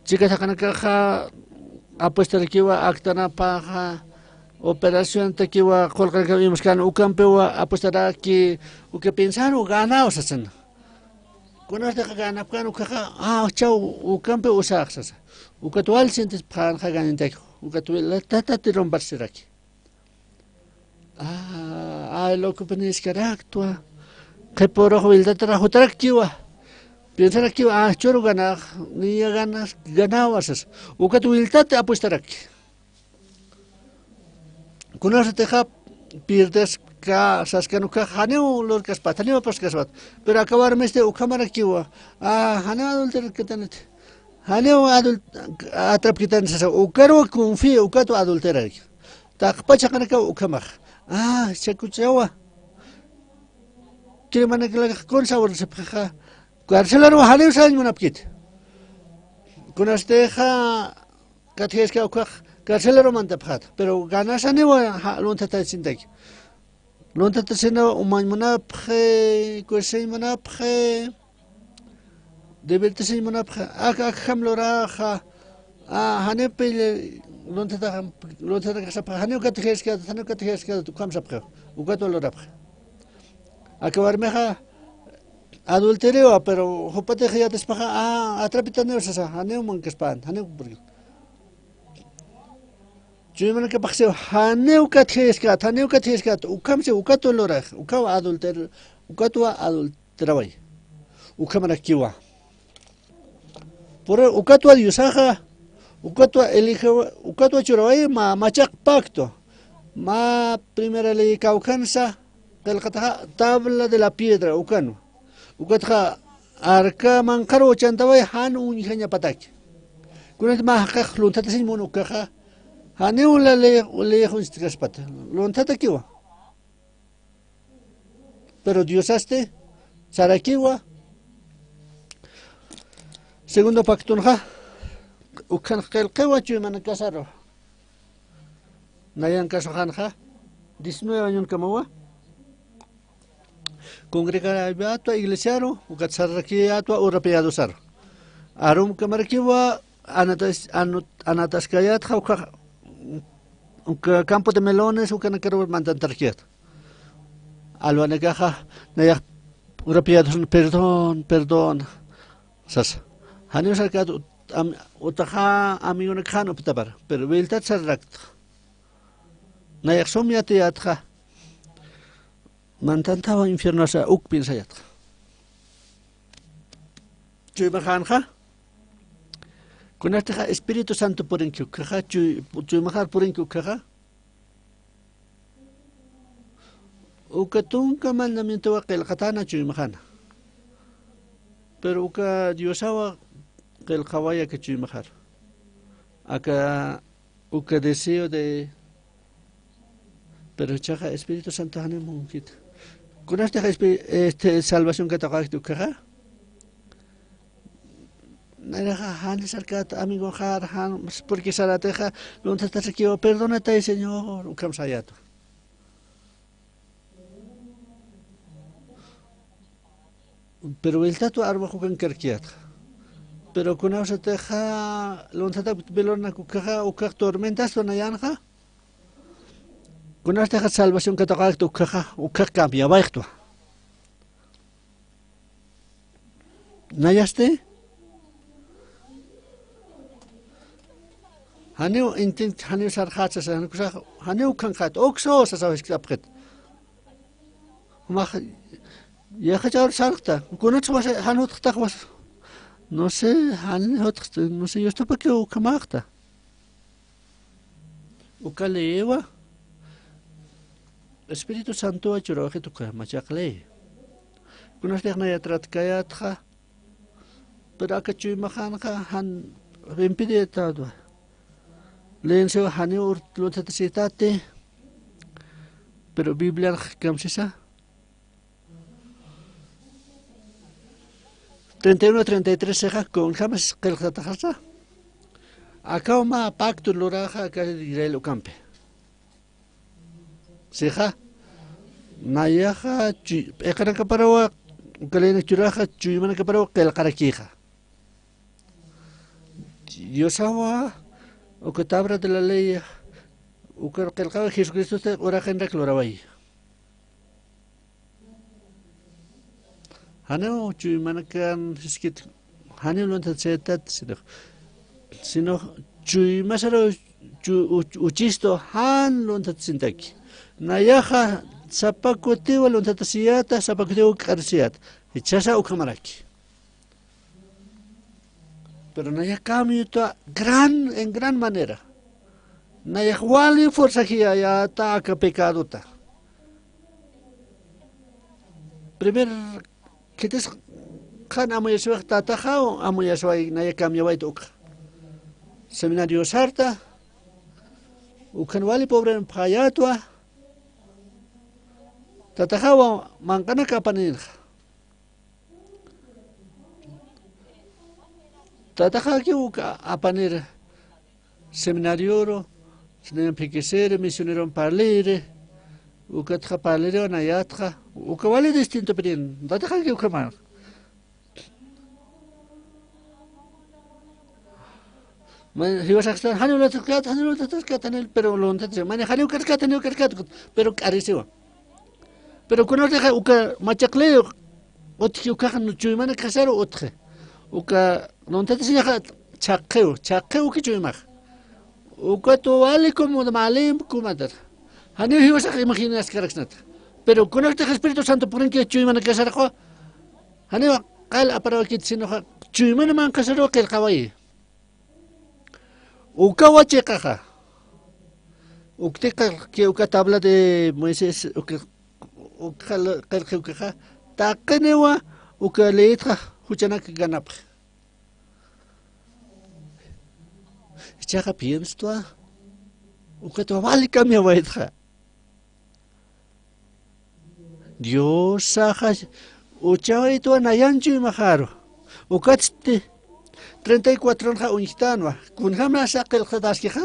chikat jaqinakaxa apuestarakiwa, aktanapaxa, operaciontakiwa, qullqinakaw imaskan ukampiwa apuestaraki, uka piensaru ganaw sasan. Kunasatixa ganapkan ukaxa, ah, chaw, ukampi usax sasa. Ukat wal sientisipxänxa ganintaki, ukat wal tata tirumbar siraki. Ah, ay, loco, pues, niskaraktwa. Qhipürux wiltatarax jutarakiwa. Piensarakiwa, ah, churu ganax, niya ganas, ganawa sas. Ukat wiltati apuestaraki. Kunasatixa pierdeska saskan ukax janiw lurkaspat, janiw apuestkaspat. Pero aka warmisti ukhamarakiwa. Ah, janiw adulterarkitaniti. Janiw adul-, atrapkitaniti sasa. Ukaruw confía, ukatwa adulterarki. Taqpach jaqinakaw ukhamax. Ah, chakuchawa. Chuymanakalax kun sawarsipxixa. Carcelaruw janiw sañ munapkiti. Kunastixa katjayaska ukax carcelaruw mantapxäta. Pero ganasaniwa ja-, lunthatasintaki. Lunthatasinaw umañ munapxi, kusiñ munapxi. Divertisiñ munapxa, ak, akjam luraxa, a, janiw pille, lunthata, lunthata kasapxa, janiw katjayaskäta, janiw katjayaskäta, ukham sapxa, ukatwa lurapxa. Aka warmixa adulteriwa, pero jupatix yatispaxa, a, atrapitaniw sasa, janiw mankaspan, janiw porque. Chuymanakapax siw, janiw katjayaskäta, janiw katjayaskäta, ukham siw, ukatwa lurax, ukaw adulter, ukatwa adulter. Traway. Ukhamarakiwa. Pura ukatwa Diosaxa, ukatwa eligewa, ukatwa churaway mä machaq pacto. Mä primera ley kawkhansa, qillqataxa tabla de la piedra ukanwa. Ukatxa arka manqhar uchantaway jan uñjañapataki. Kunat mä jaqix lunthatasiñ mun ukaxa, janiw la ley, ley uñstkaspata. Lunthatakiwa. Pero Diosasti sarakiwa. Segundo pactonxa, ukhan qillqiwa chuymanakasaru. Nayan kasuxanxa, diecinueve añonkamawa. Congregarayatwa iglesiaru, ukat sarrakiyatwa urapiyädusaru. Arumkamarakiwa, anatas-, anu-, anataskayatxa, uka, uka campo de melones, ukanakaru mantantarakiyat. Alwanakaxa, nayax urapiyädusna, perdón, perdón, sasa. Janiw sarkät ut-, am-, utaxa amigonakxan uptapar, pero wiltat sarrakta. Nayax sum yatiyätxa, mantantawa infiernosa uk piensayätxa. Chuymaxänxa, kunatixa Espíritu Santo purinki ukhaxa, chuy-, chuymaxar purinki ukhaxa, uka tunka mandamientowa qillqatäna chuymaxäna. Pero uka Diosawa qillqaway aka chuymaxar. Aka, uka deseo de Pero chaqa Espíritu Santo janiw munkit. Kunastix espi-, este, salvación katuqakta ukhaxa. Nayraxa jani sarkat amigo jar jan, porque saratixa, lunthatasikiwa, "Perdónate, Señor", ukham sayatwa. Pero wiltatwa armax ukan karkiyatxa. Pero kunawsatixa, lunthatap belornak ukhaxa, ukhax tormentas nayanxa. Kunastix salvación katuqakta ukhaxa, ukhax cambiawayxtwa. Nayasti? Janiw intin, janiw sarxat sasa, janiw kusax, janiw ukhanxat, ukso sasa, jisk'apxit. Jumax, yaqha ch'awr sarxta, kunats wasa, jan jutxtax was. No sé, jan jutxta, no sé, yustapaki ukhamaxta. Uka leewa, Espíritu Santowa churawxit uka machaq lee. Kunastix naya tratkayatxa, pero aka chuymaxanxa jan impediyatwa. Leensiwa janiw ur lunthatasitati, pero Biblianx kamsisa. Treinta y uno, treinta y tres sixa, kunjamas qillqtataxasa. Akaw mä pacto luraxa aka Israel ukampi. Sixa, nayaxa chu-, p'iqanakaparawa, uka leynak churaxa, chuymanakaparawa qillqarakixa. Diosawa, uka tabla de la ley, uka qillqawa Jesucristosta uraqinrak luraway. Janiw chuymanakan jiskit, janiw lunthat setat, sino, sino chuymasaru chu-, uch-, uchistu jan lunthat sintaki. Nayaxa sapa kutiwa lunthatasiyata, sapa kutiwa k'arisiyata. Jichhasa ukhamaraki. Pero nayax cambiotwa gran, en gran manera. Nayax wali fuerzajiyayata aka pecadota. Primer, khitis qhan amuyasiwax tataxaw, amuyasiway nayax cambiawayta ukxa. Seminario sarta, ukhan wali pobre phayatwa, tataxawa manqanak apaninxa. Tataxakiw uka apanir seminarioru, sinayan phikisiri, misioneron parliri, ukatxa parliriw nayatxa, uka wali distinto pirin, tataxakiw ukhaman. May, jiwasaxtan, janiw lunthataskat, janiw lunthataskat, janiw, pero lunthatas, may, janiw karkat, janiw karkat, pero k'arisiwa. Pero kunatixa uka machaq ley utji ukax chuymanakasaru utji. Uka lunthatasiñaxa chhaqqiw, chhaqqiw uki chuymax. Ukat wali como malimp kumatar. Janiw jiwasax imaginaskaraksnata. Pero kunatixa Espíritu Santo purinki chuymanakasarxwa. Janiw qal aparawakit sinoxa chuyman manqhasaru qillqawayi. Ukawa chiqaxa. Uktiqa que uka tabla de Moisés, uka, uka qillqi ukaxa, taqiniwa uka leyitxa juchanak ganapxi. Ichaxa pienstwa, ukatwa wali cambiawaytxa. Diosaxa uchawaytwa nayan chuymaxaru. Ukatsti treinta y cuatronxa uñjtanwa. Kunjamasa qillqtataskixa.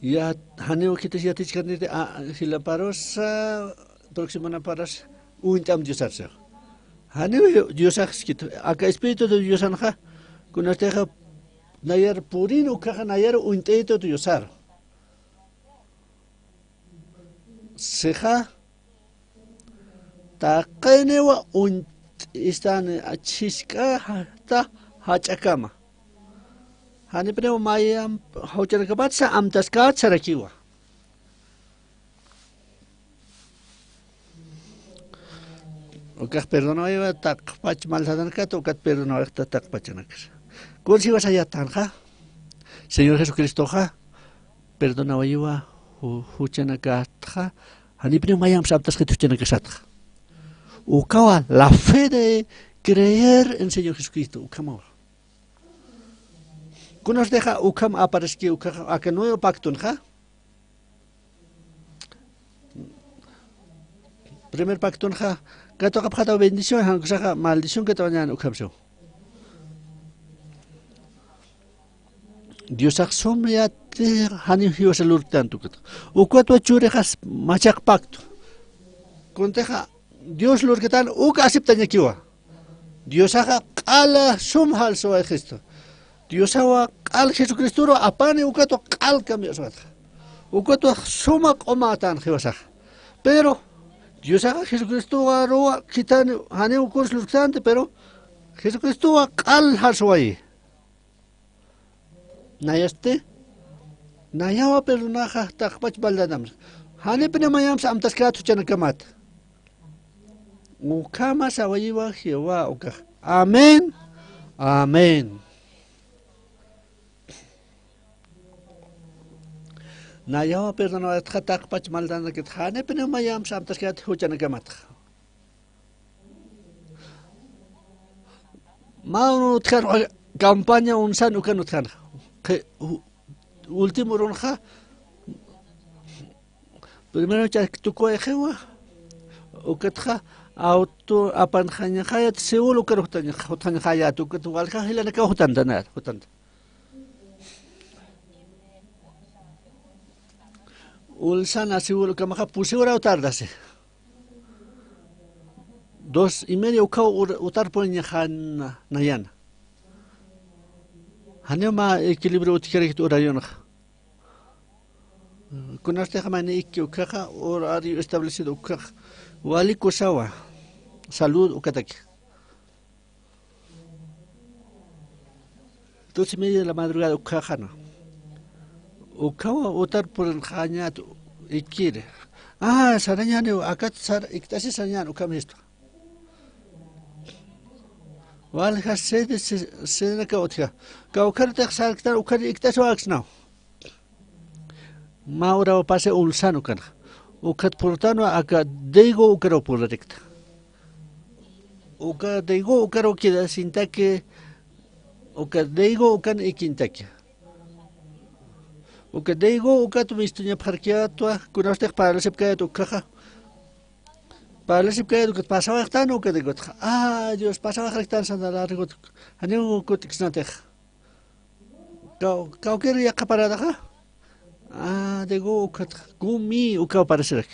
Ya, janiw khitis yatichkaniti, a, jilaparusa, próximanaparusa, uñt'am Diosarsa. Janiw Diosax, aka Espíritu de Diosanxa, kunatixa, nayar purin ukaxa nayar uñt'aytu Diosar. Sixa, taqiniwa uñt'istani, jisk'a jach'a, jach'akama. Janipiniw mayamp juchanakapatsa amtaskat sarakiwa. Ukax perdonawaywa taqpach malsatanakat, ukat perdonawayxta taqpachanakasa. Kunsiwasa yatanxa, Señor Jesucristoxa, perdonawaywa ju-, juchanakatxa, janipiniw mayamps amtasxit juchanakasatxa. Ukawa la fe de creer en Señor Jesucristo, ukhamawa. Kunasatixa ukham apareski ukaxa aka nuevo pactonxa. Primer pactonxa katuqapxataw bendición, jan ukasaxa maldición katuqañän ukhamsiw. Diosax sum yatix janiw jiwasa lurktanti ukat. Ukatwa churixas machaq pacto. Kuntixa Dios lurkatan uk aceptañakiwa. Diosaxa q'ala sum jalsuwayxistu. Diosawa q'al Jesucristoru apani ukatwa q'al cambiasuwatxa. Ukatwa suma q'umätan jiwasaxa. Pero Diosaxa Jesucristowaruwa khithani janiw cruz lurktanti, pero Jesucristowa q'al jalsuwayi. Nayasti, nayawa perdonaxa taqpach maldadamsa. Janipini mayamsa amtaskäta juchanakamat. Ukhama sawayiwa Jehová ukax. Amén. Amén. Nayawa perdonawayatxa taqpach maldanakit. Janipini mayamsa amtaskäta juchanakamatxa. Mä unu utjan, campaña unsan ukan utjan. Qi-, u-, último urunxa, primero ch'ak tukuwayxiwa, ukatxa auto apanxañaxayät, Seúl ukar jutxañaxayät, ukat walja jilanakaw jutantanär, jutanta. Ulsan a Seúl ukamaxa pusi uraw tardasi. Dos y media ukhaw ur-, utarpuñaxan nayana. Janiw mä equilibrio utjarakit urayunxa. Kunastix mayni ikki ukhaxa, horario establecido ukhaxa. Wali kusawa. Salud ukataki. Dos y media de la madrugada ukhaxana. Ukhawa utar purinxañät ikkiri. Ah, sarañäniw, akat sar-, ikt'asi sarañän ukham jistu. Walja sede, se-, sedenakaw utja. Kawkhartix sarktan, ukhar ikt'asiw aksnaw. Mä uraw pasi ulsan ukanxa. Ukat purtanwa aka Daegu ukaruw purarikta. Uka Daegu ukaruw quedasintaki, uka Daegu ukan ikintaki. Uka Daegu ukat mistuñapxarkiyätwa, kunastix parlasipkayät ukhaxa. Parlasipkayät ukat pasawayxtan uka Daegutxa. Ay, Dios, pasawayxaraktan santa largut. Janiw kutiksnatix. Kaw-, kawkir yaqha paradaxa. Ah, Daegu ukatxa. Gumi ukaw parasirak.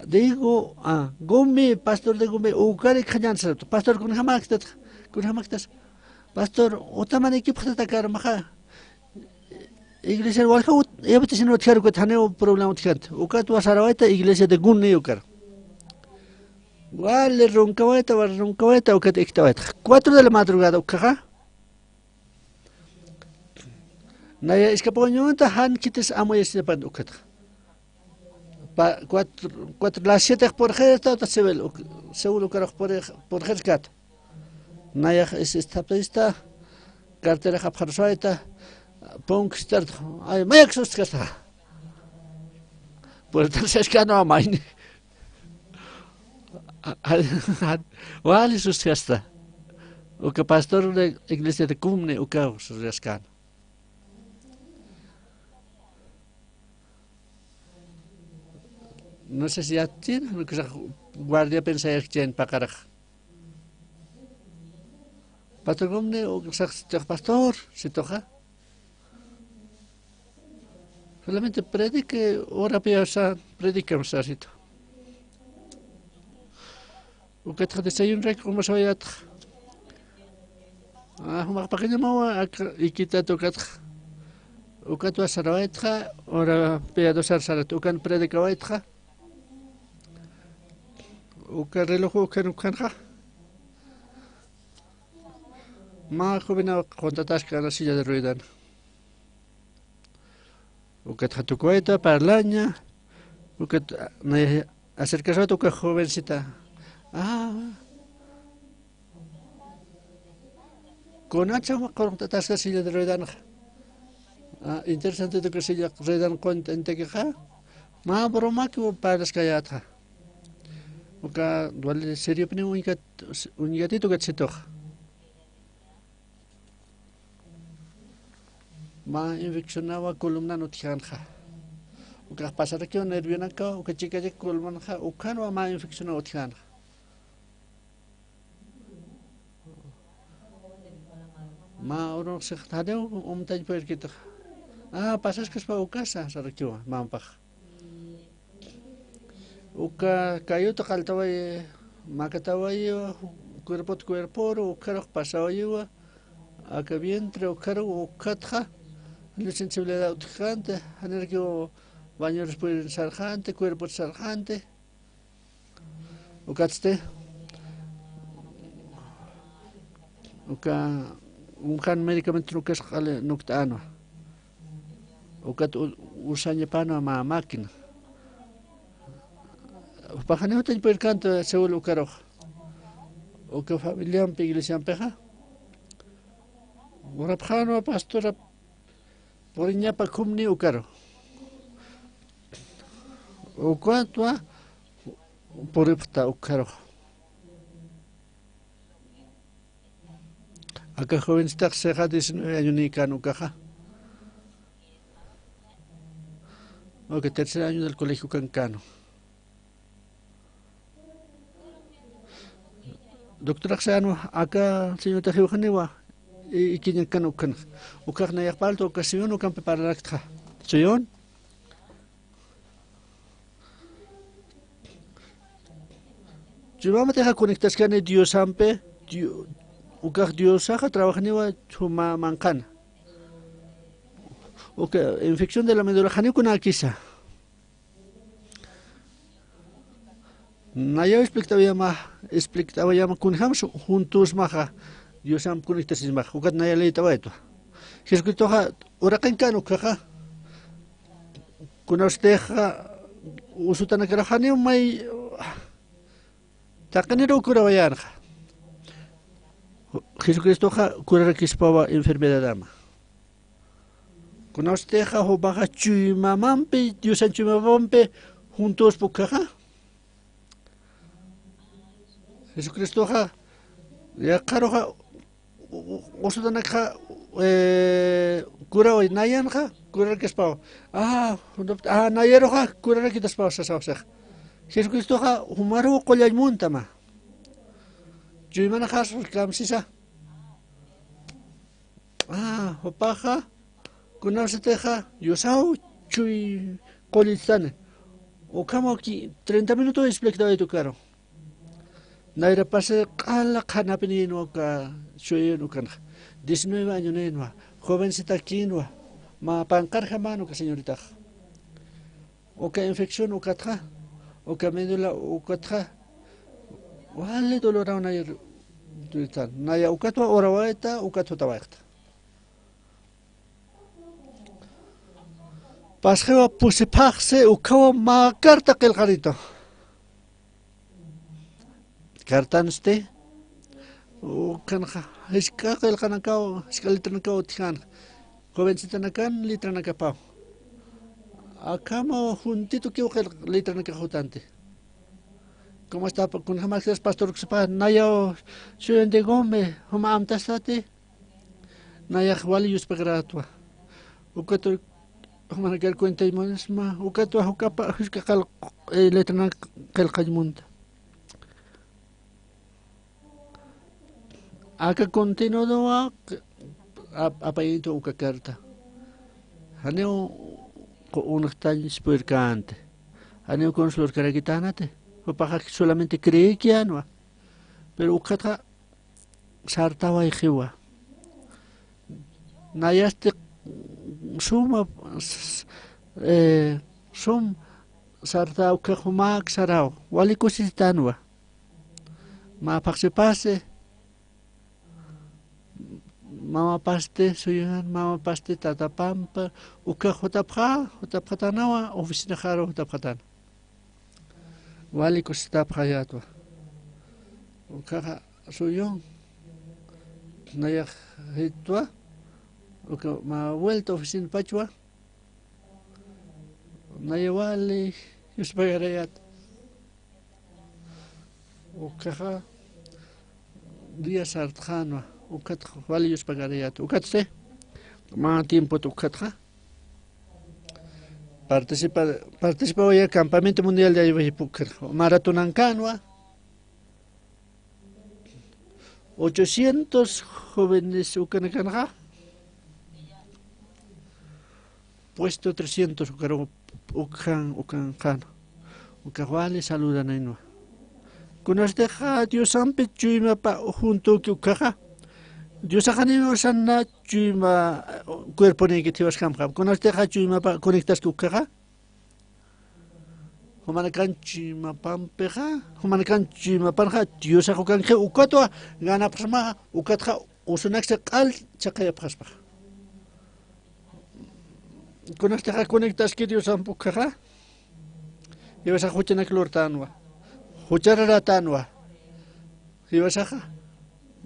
Daegu, ah, Gumi, pastor Daegu, Gumi, ukar ikxañän sarapta. Pastor, kunjamäktat, kunjamäktas. Pastor, utaman ikipxtat akar maxa. Iglesia walja ut-, yawitasin utjar ukat janiw problema utjant. Ukatwa sarawayta iglesia de Gumi ukar. Wali runkawayta, wali runkawayta, ukat iktawayta. Cuatro de la madrugada ukhaxa. Naya iskapawañunta jan khitis amuyasipant ukatxa. Pa-, cuatro, cuatro, las siete purxirta, uta Seúl, uk-, Seúl ukarux purix-, purxirkata. Nayax is-, istapista, carterax apxaruswayta, punkistarta, ay, mayak sustkasta. Puertan saskanwa mayni. Wali sustkasta. Uka pastor de iglesia de Gumi, uka sustkaskan. No sé si yattin, no sé, guardia pensayarkchin paqarax. Pastor Gumi, ukasax, pastor, situxa. Solamente predique, ora piyasa, predica, sasitu. Ukatxa desayunorak umasawayatxa. Ah, jumax paqañamawa, aka, ikitat ukatxa. Ukatwa sarawaytxa, ora piyadusar sarat, ukan predicawaytxa. Uka reloj ukan ukanxa. Mä jovenaw quntataskana silla de ruedana. Ukatxa tukuwayta parlaña, ukat, ah, nay acercaswata uka jovencita. Ah, kunacham quruntatasqa silla de ruedanxa. Ah, interesante uka silla ruedan qunt'antakixa. Mä bromakiw parlaskayätxa. Uka wali seriopni uñkat, uñkatit ukat situxa. Mä infeccionawa columnan utjänxa. Ukax pasarakiw nervionaka, uka chikachik columnanxa, ukhanwa mä infeccionaw utjänxa. Mä urunxsix janiw umtañ puyrkitux. Ah, pasaskuspa ukasa, sarakiwa, mampax. Uka kayuta qalltawayi, makatawayiwa, cuerpot cuerporu, ukharux pasawayiwa, aka vientre ukharu, ukatxa, janiw sensibilidad utjkänti, janirakiw bañurus puyrin sarxänti, cuerpot sarxänti. Ukatsti, uka, ukan medicamento ukas q'ali nukt'änwa. Ukat u-, usañapanwa mä máquina. Jupax janiw jutañ puyrkänti seguro ukarux. Uka familiampi, iglesiampixa. Urapxänwa pastora puriñapa khumni ukaru. Ukatwa puripxta ukharux. Aka jovencitax sixa diecinueve añonïkän ukaxa. Ok, tercer año del colegio kankänwa. Doctorax sänwa, aka señoritax jiwxaniwa, i-, ikiñakan ukhanx. Ukax nayax parlta uka suyun ukampi parlaraktxa. Suyun. Chuymamatixa conectaskani Diosampi, Dio-, ukax Diosaxa trabajaniwa juma manqhana. Uka infección de la médula janiw kunäkisa. Nayaw explikt'awayama, explikt'awayama kunjams juntusmaxa, Diosamp conectasismaxa, ukat naya leyt'awaytwa. Jesucristoxa uraqin kän ukkhaxa, kunawstixa usutanakarax janiw may taqiniruw kurawayänxa. Jesucristoxa kurarakispawa enfermedadama. Kunawstixa jupaxa chuymamampi, Diosan chuymamampi juntuspa ukkhaxa. Jesucristoxa yaqharuxa u-, u-, usutanakxa, eh, kuraway, nayanxa kurarakispawa. Ah, juntupt-, ah, nayaruxa kurarakitaspawa sasaw six. Jesucristoxa jumaruw qullañ muntama. Chuymanaxas kamsisa. Ah, jupaxa, kunawsitixa, Diosaw chuy qullistani. Ukhamaw ki-, treinta minuto explikt'awayta ukaru. Nayra pasi q'ala qhanapinïnwa uka suyun ukanxa. Diecinueve añonïnwa, jovencitakïnwa, mä panqarjamän uka señoritax. Uka infección ukatxa, uka médula ukatxa, wali doloraw naya tutan. Naya ukatwa urawayta, ukat jutawayxta. Pasxiwa pusiphaxsi, ukhawa mä carta qillqaritu. Cartansti, ukanxa, jisk'a qillqanakaw, jisk'a letranakaw utjänxa. Jovencitanakan letranakapaw. Akhamaw juntitu kiw qillq-, letranakax jutanti. Como está, kunjamax pastor uksapax, nayaw, suyunti Gómez, juma amtastati. Nayax wali yuspagarätwa. Ukat jumanakar cuentañ munsma, ukatwa jukapa, jisk'a qal-, eh, letranak qillqañ munta. Aka continuadowa ap-, apayitu uka carta. Janiw qu-, unxtañ sipürkänti. Janiw consolorkarakitänati. Jupaxa solamente creekiyanwa. Pero ukatxa sartawayxiwa. Nayasti suma, s-, eh, sum sartaw ukhax jumäk saraw. Wali kusisitanwa. Mä phaxsipasi, mamapasti, suyunan mamapasti, tatapampa, ukhax jutapxä, jutapxatänawa, oficinaxaru jutapxatäna. Wali kusisitapxayätwa. Ukhaxa suyun, nayax jitwa, uka mä vuelta oficinapachwa, naya wali yuspagarayät. Ukaxa día sartxänwa, ukat wali yuspagarayät. Ukatsti, mä tiempot ukkhatxa. Participa-, participawaya campamento mundial de aywajipu ukkhatxa. Maratonankanwa. Ochocientos jóvenes ukanakanxa. Puesto trescientos ukaru ukhan, ukanqan. Ukax wali saludanaynwa. Kunatixa Diosampi chuymapa juntuki ukkhaxa. Diosaxa janiw sana chuyma cuerponïkit jiwaskamxa. Kunatixa chuymapa conectaski ukkhaxa. Jumanakan chuymapampixa, jumanakan chuymapanxa Diosax ukanki ukatwa ganapxasmaxa, ukatxa usunaksi q'al chhaqayapxaspaxa. Kunatixa conectaski Diosamp ukkhaxa, jiwasax juchanak lurtanwa, juchararatänwa, jiwasaxa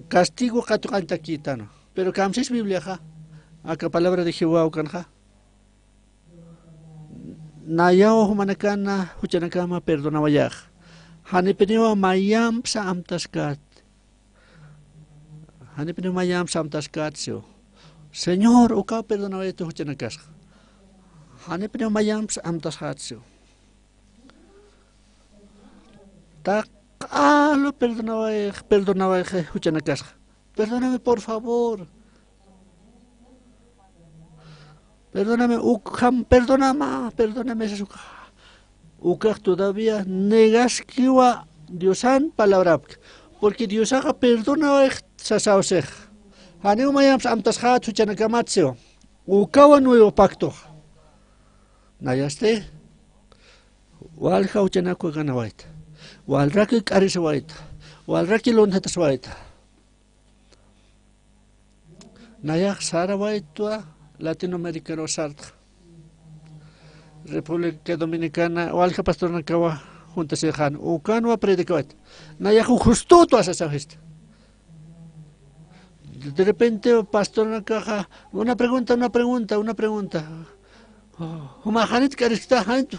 castigo qatuqañtakïtanwa. Pero kamsis Bibliaxa, aka palabra de Jehová ukanxa, nayaw jumanakana juchanakama perdonawayax. Janipiniwa mayamps amtaskat. Janipiniw mayamps amtaskat siw. Señor, ukaw perdonawaytu juchanakasxa. Janipiniw mayamps amtasxat siw. Taq'alu perdonawayx, perdonawayx juchanakasxa. Perdóname, por favor. Perdóname, ukham, perdónama, perdóname, sas ukxa. Ukax todavía negaskiwa Diosan palabrapki. Porque Diosaxa perdonawayx sasaw six. Janiw mayamps amtasxat juchanakamat siw. Ukawa nuevo pactox. Nayasti. Walja juchanakwa ganawayta. Walraki k'arisawayta. Walraki lunthatasawayta. Nayax sarawaytwa Latinoaméricaru sartxa. República Dominicana walja pastornakawa juntasixan, ukanwa predicawayta. Nayax justutwa sasawista. De repente pastornakaxa, una pregunta, una pregunta, una pregunta. Juma, janit k'ariskta, janit,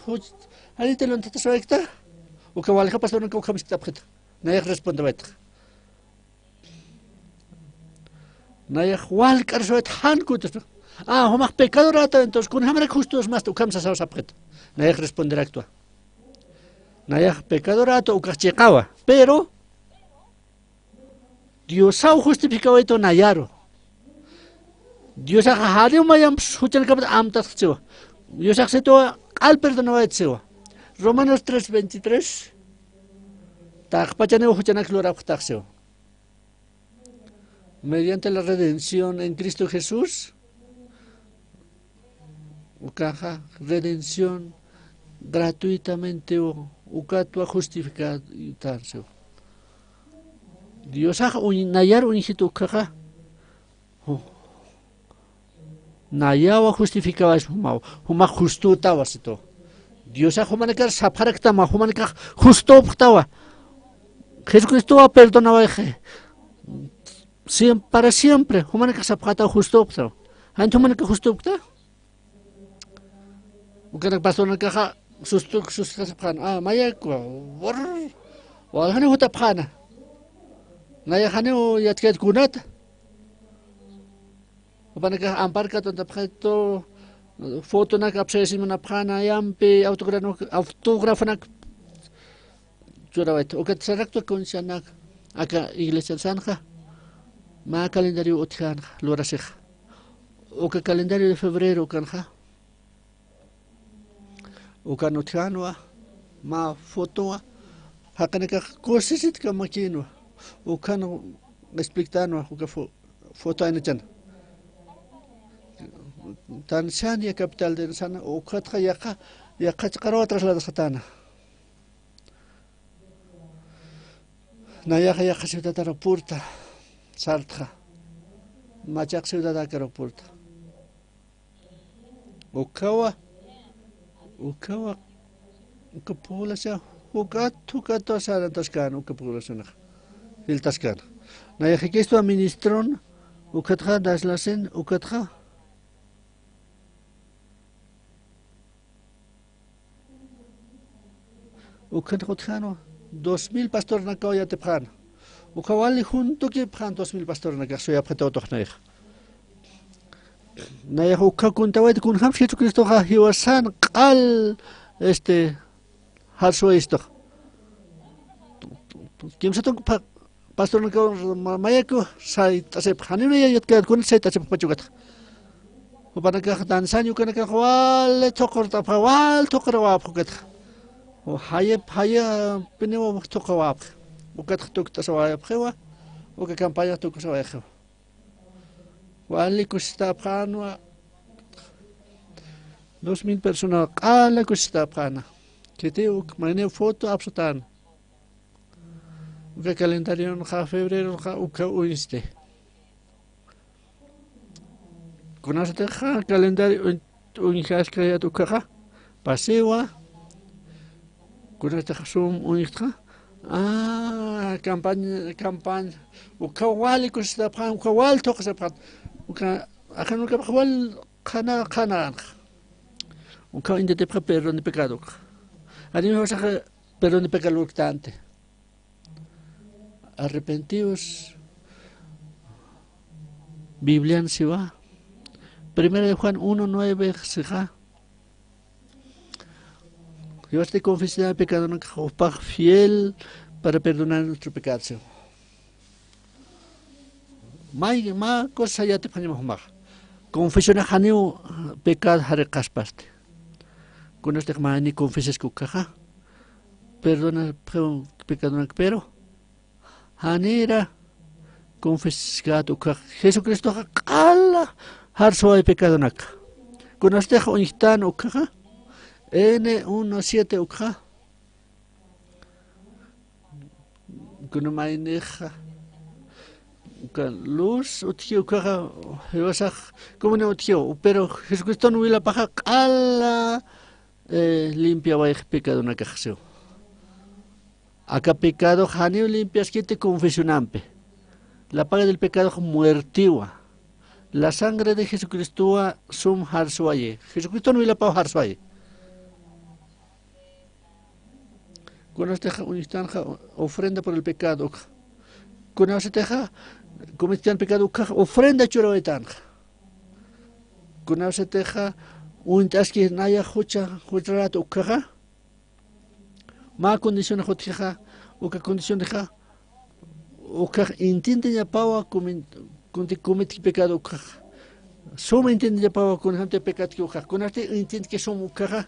janit lunthatasawayta. Uka walja pastornaka ukham sikt'apxita. Nayax respondewayta. Nayax wal k'arisawayta jan kutaspa. Ah, jumax pecadorata, entonces, kunjamarak justos masta ukham sasaw sapxita. Nayax responderaktwa. Nayax pecadorata ukax chiqawa. Pero, Diosaw justificawaytu nayaru. Diosaxa janiw mayamps juchanakamat amtasxsiwa. Diosax situwa q'al perdonawayta siwa. Romanos tres veintitrés. Taqpachaniw juchanak lurapxtax siwa. Mediante la redención en Cristo Jesús, ukaxa redención gratuitamente u-, ukatwa justificatansiw. Diosax uñ-, nayar uñjit ukkhaxa, ju-, nayawa justificawaspa jumaw, jumax justutawa situ. Diosax jumanakar sapxaraktama, jumanakax justupxtawa. Jesucristowa perdonawayxi. Siem-, para siempre, jumanakax sapxataw justupxtawa. Jan jumanakax justupxta. Ukanak pastornakaxa sustuk, sustuk sapxäna. Ah, mayakwa, wal, waljani jutapxäna. Nayax janiw yatkat kunata. Jupanakax amparkat uñtapxitu, fotonak apsayasiñ munapxäna, yampi autografo-, autografonak churawayta. Ukat saraktwa kunsanak, aka iglesian sanxa, mä calendario utjänxa, lurasixa. Uka calendario de febrero ukanxa. Ukan utjänwa, mä fotowa, jaqinakax kusisitkam makïnwa. Ukan expliktänwa, uka fo-, foto aynachan. Tanzania, capital de Tanzania, ukatxa yaqha, yaqha ch'axaruwa trasladasxatäna. Nayaxa yaqha ciudadar purta, sartxa. Machaq ciudadakaru purta. Ukhawa, ukhawa, uka población, juk'at, juk'at sarantaskäna, uka poblacionax. Jiltaskäna. Nayax jikistwa ministron, ukatxa, daslasin, ukatxa. Ukan utjänwa, dos mil pastornakaw yatipxäna. Uka wali juntukipxän dos mil pastornakax suyapxita utuxnayxa. Nayax ukkha kuntawayta kunjämsa Jesucristoxa jiwasan q'al, este, jarsuwayistux. Kimsa tunka pa-, pastornakaw ma-, mayaku sayt'asipxa, janiw naya yatkayatkuna sayt'asipxpacha ukatxa. Jupanakax danzaña ukanakax wali thuqurt'apxa, wal thuqurawapxa ukatxa. Jayap, jayapiniw thuqawapxa. Ukatxa tukt'asawayapxiwa, uka campañax tukusawayxiwa. Wali kusistapxänwa. Dos mil persona q'ala kusistapxäna. Khitiw uk mayniw foto apsutäna. Uka calendarionxa, febreronxa uka uñsti. Kunasatixa calendario uñ-, uñjaskayät ukhaxa, pasiwa. Kunasatixa sum uñjtxa, ah, campaña, campaña. Ukhaw wali kusistapxän, ukhaw wali thuqisipxän. Uka, akan ukapax wal qhana, qhananxa. Ukhaw intitipxa perdón de pecado ukxa. Janiw jiwasaxa perdón de pecado lurktänti. Arrepentidos. Biblian siwa. Primera de Juan uno nueve sixa. Jiwasti confesar pecadonakax jupax fiel para perdonar nuestro pecado siwa. May, mä cosa yatipxañama jumax. Confesionax janiw pecado jariqaspasti. Kunastix mayni confesaski ukhaxa. Perdonapxiw pecadonak, pero janira confesaskäta ukhaxa. Jesucristoxa q'ala jarsuway pecadonaka. Kunastix uñjtän ukhaxa. N uno siete ukhaxa. Kuna maynixa. Uka luz utji ukhaxa, jiwasax, comunión utji, pero Jesucriston wilapaxa q'ala, eh, limpiawayxi pecadonakax siw. Aka pecadox janiw limpiaskiti confesionampi. La paga del pecadox muertiwa. La sangre de Jesucristowa sum jarsuwayi. Jesucriston wilapaw jarsuwayi. Kunasatixa uñjtänxa ofrenda por el pecado ukxa. Kunasatixa cometitän pecado ukxa ofrenda churawaytänxa. Kunasatixa uñt'aski nayax jucha, jucha rato ukxaxa. Mä condicionax utjixa, uka condicionaxa, ukhax entiendeñapawa comen-, kunti cometki pecado ukhax. Sum entiendeñapawa kunjamti pecadki ukhax. Kunasti entiendki sum ukhaxa.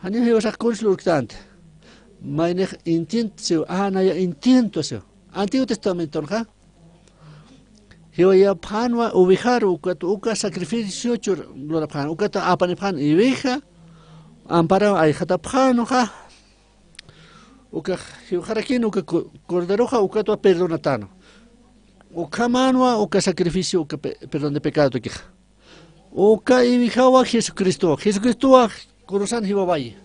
Janiw jiwasax kuns lurktänti. Maynix entiend siw, ah, naya entiendo siw. Antiguo Testamentonxa. Jiwayapxänwa ovejaru, ukat uka sacrificio chur lurapxän, ukat apanipxän oveja, amparaw ayxatapxänxa. Ukax jiwxarakin uka co-, corderoxa ukatwa perdonatänwa. Ukhamänwa uka sacrificio, uka pe-, perdón de pecadotukixa. Uka ovejawa Jesucristowa. Jesucristowa kurusan jiwawayi.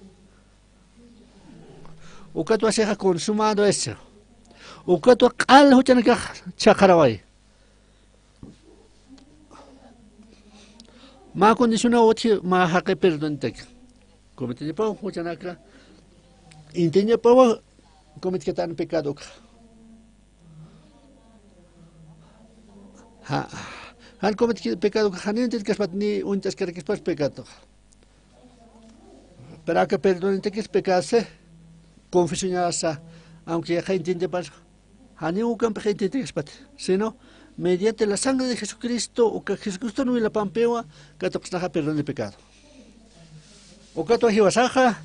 Ukatwa sixa consumado es. Ukatwa q'al juchanakax chhaqharaway. Mä condicionaw utji mä jaqi perdonitaki. Cometeñapaw juchanaka. Intiñapawa cometkatan pecado ukxa. Ja, jan cometki pecado ukxa, jan intitkaspat ni uñt'askarakispas pecado. Pero aka perdonitakis pecadose, confesioñasa, aunque yaqa intiñapas, janiw ukampix intiñataspat, sino mediante la sangre de Jesucristo, uka Jesucriston wilapampiwa, katuqsnaxa perdón de pecado. Ukatwa jiwasaxa,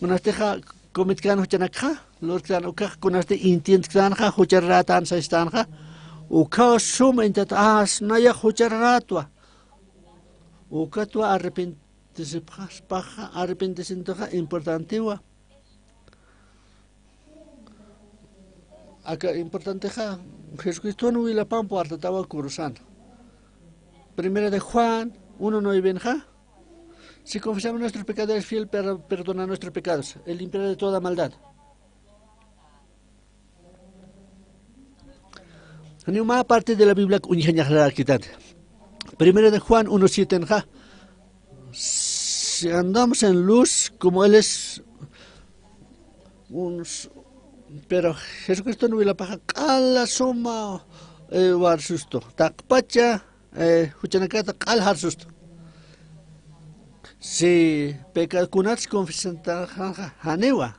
kunastixa cometkan juchanakxa, lurktan ukax, kunasti intiñatktanxa, juchararätan sastanxa, ukaw sum intat, as, nayax juchararätwa. Ukatwa arrepent-, Arrepentesipxaspaxa, arrepentimientoxa importantiwa. Aka importantexa, Jesucriston wilapamp wartatawa kurusan. Primera de Juan uno nueve, ¿ja? Si confesamos nuestros pecados, es fiel para perdonar nuestros pecados, el limpiar de toda maldad. Janiw mä parte de la Biblia uñjañaxarakitati. Primera de Juan uno siete, ¿ja? Si andamos en luz, como él es un s-, pero Jesucriston wilapaxa q'ala suma, eh, warsustu. Taqpacha eh, juchanakata q'al jarsustu. Si peca-, kunats confesantaxa janiwa.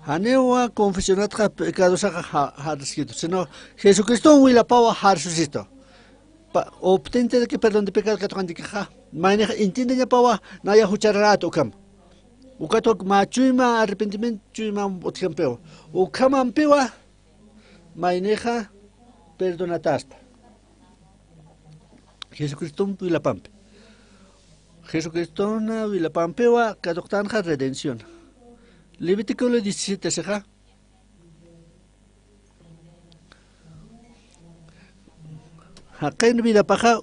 Janiwa confesionatxa pecadosaxa ja-, jarsuskitu, sino Jesucriston wilapawa jarsusistu. Pa-, obtente de que perdón de pecado katuqantikixa, maynixa entiendeñapawa, naya juchararät ukham. Ukatwa mä chuyma arrepentimiento chuyma utjampiwa. Ukhamampiwa, maynixa perdonataspa. Jesucriston wilapampi. Jesucristona wilapampiwa katuqtanxa redención. Levítico diecisiete sixa. Jaqin vidapaxa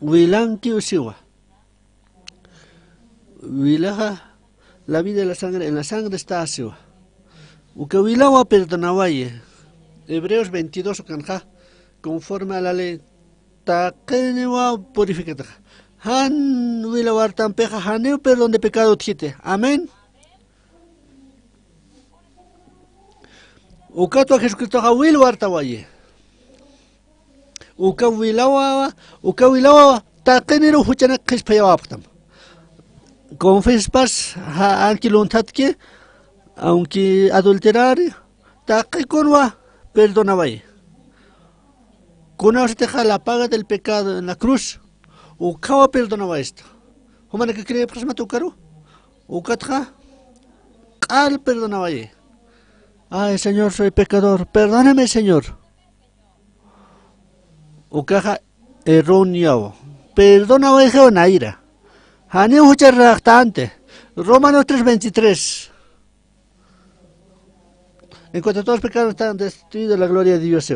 wilankiw siwa. Wilaxa, la vida de la sangre, en la sangre está siwa. Uka wilawa perdonawayi. Hebreos veintidós ukanxa, conforme a la ley, taqiniwa purificataxa. Jan wila wartampixa, janiw perdón de pecado utjiti. Amén. Ukatwa Jesucristoxa wil wartawayi. Uka wilawawa, uka wilawawa, taqiniru juchanak qhispayawapxtam. Confespas, ja-, aunque lunthatki, aunque adulterari, taqikunwa perdonawayi. Kunawsatixa la paga del pecado en la cruz, ukhawa perdonawayistu. Jumanaka creepxasmat ukaru, ukatxa, q'al perdonawayi. Ay, Señor, soy pecador, perdóname, Señor. Ukaxa erróneo. Perdonawayxiw nayra. Janiw juchararaqtänti. Romanos tres veintitrés. En cuanto a todos los pecados están destituidos de la gloria de Dios,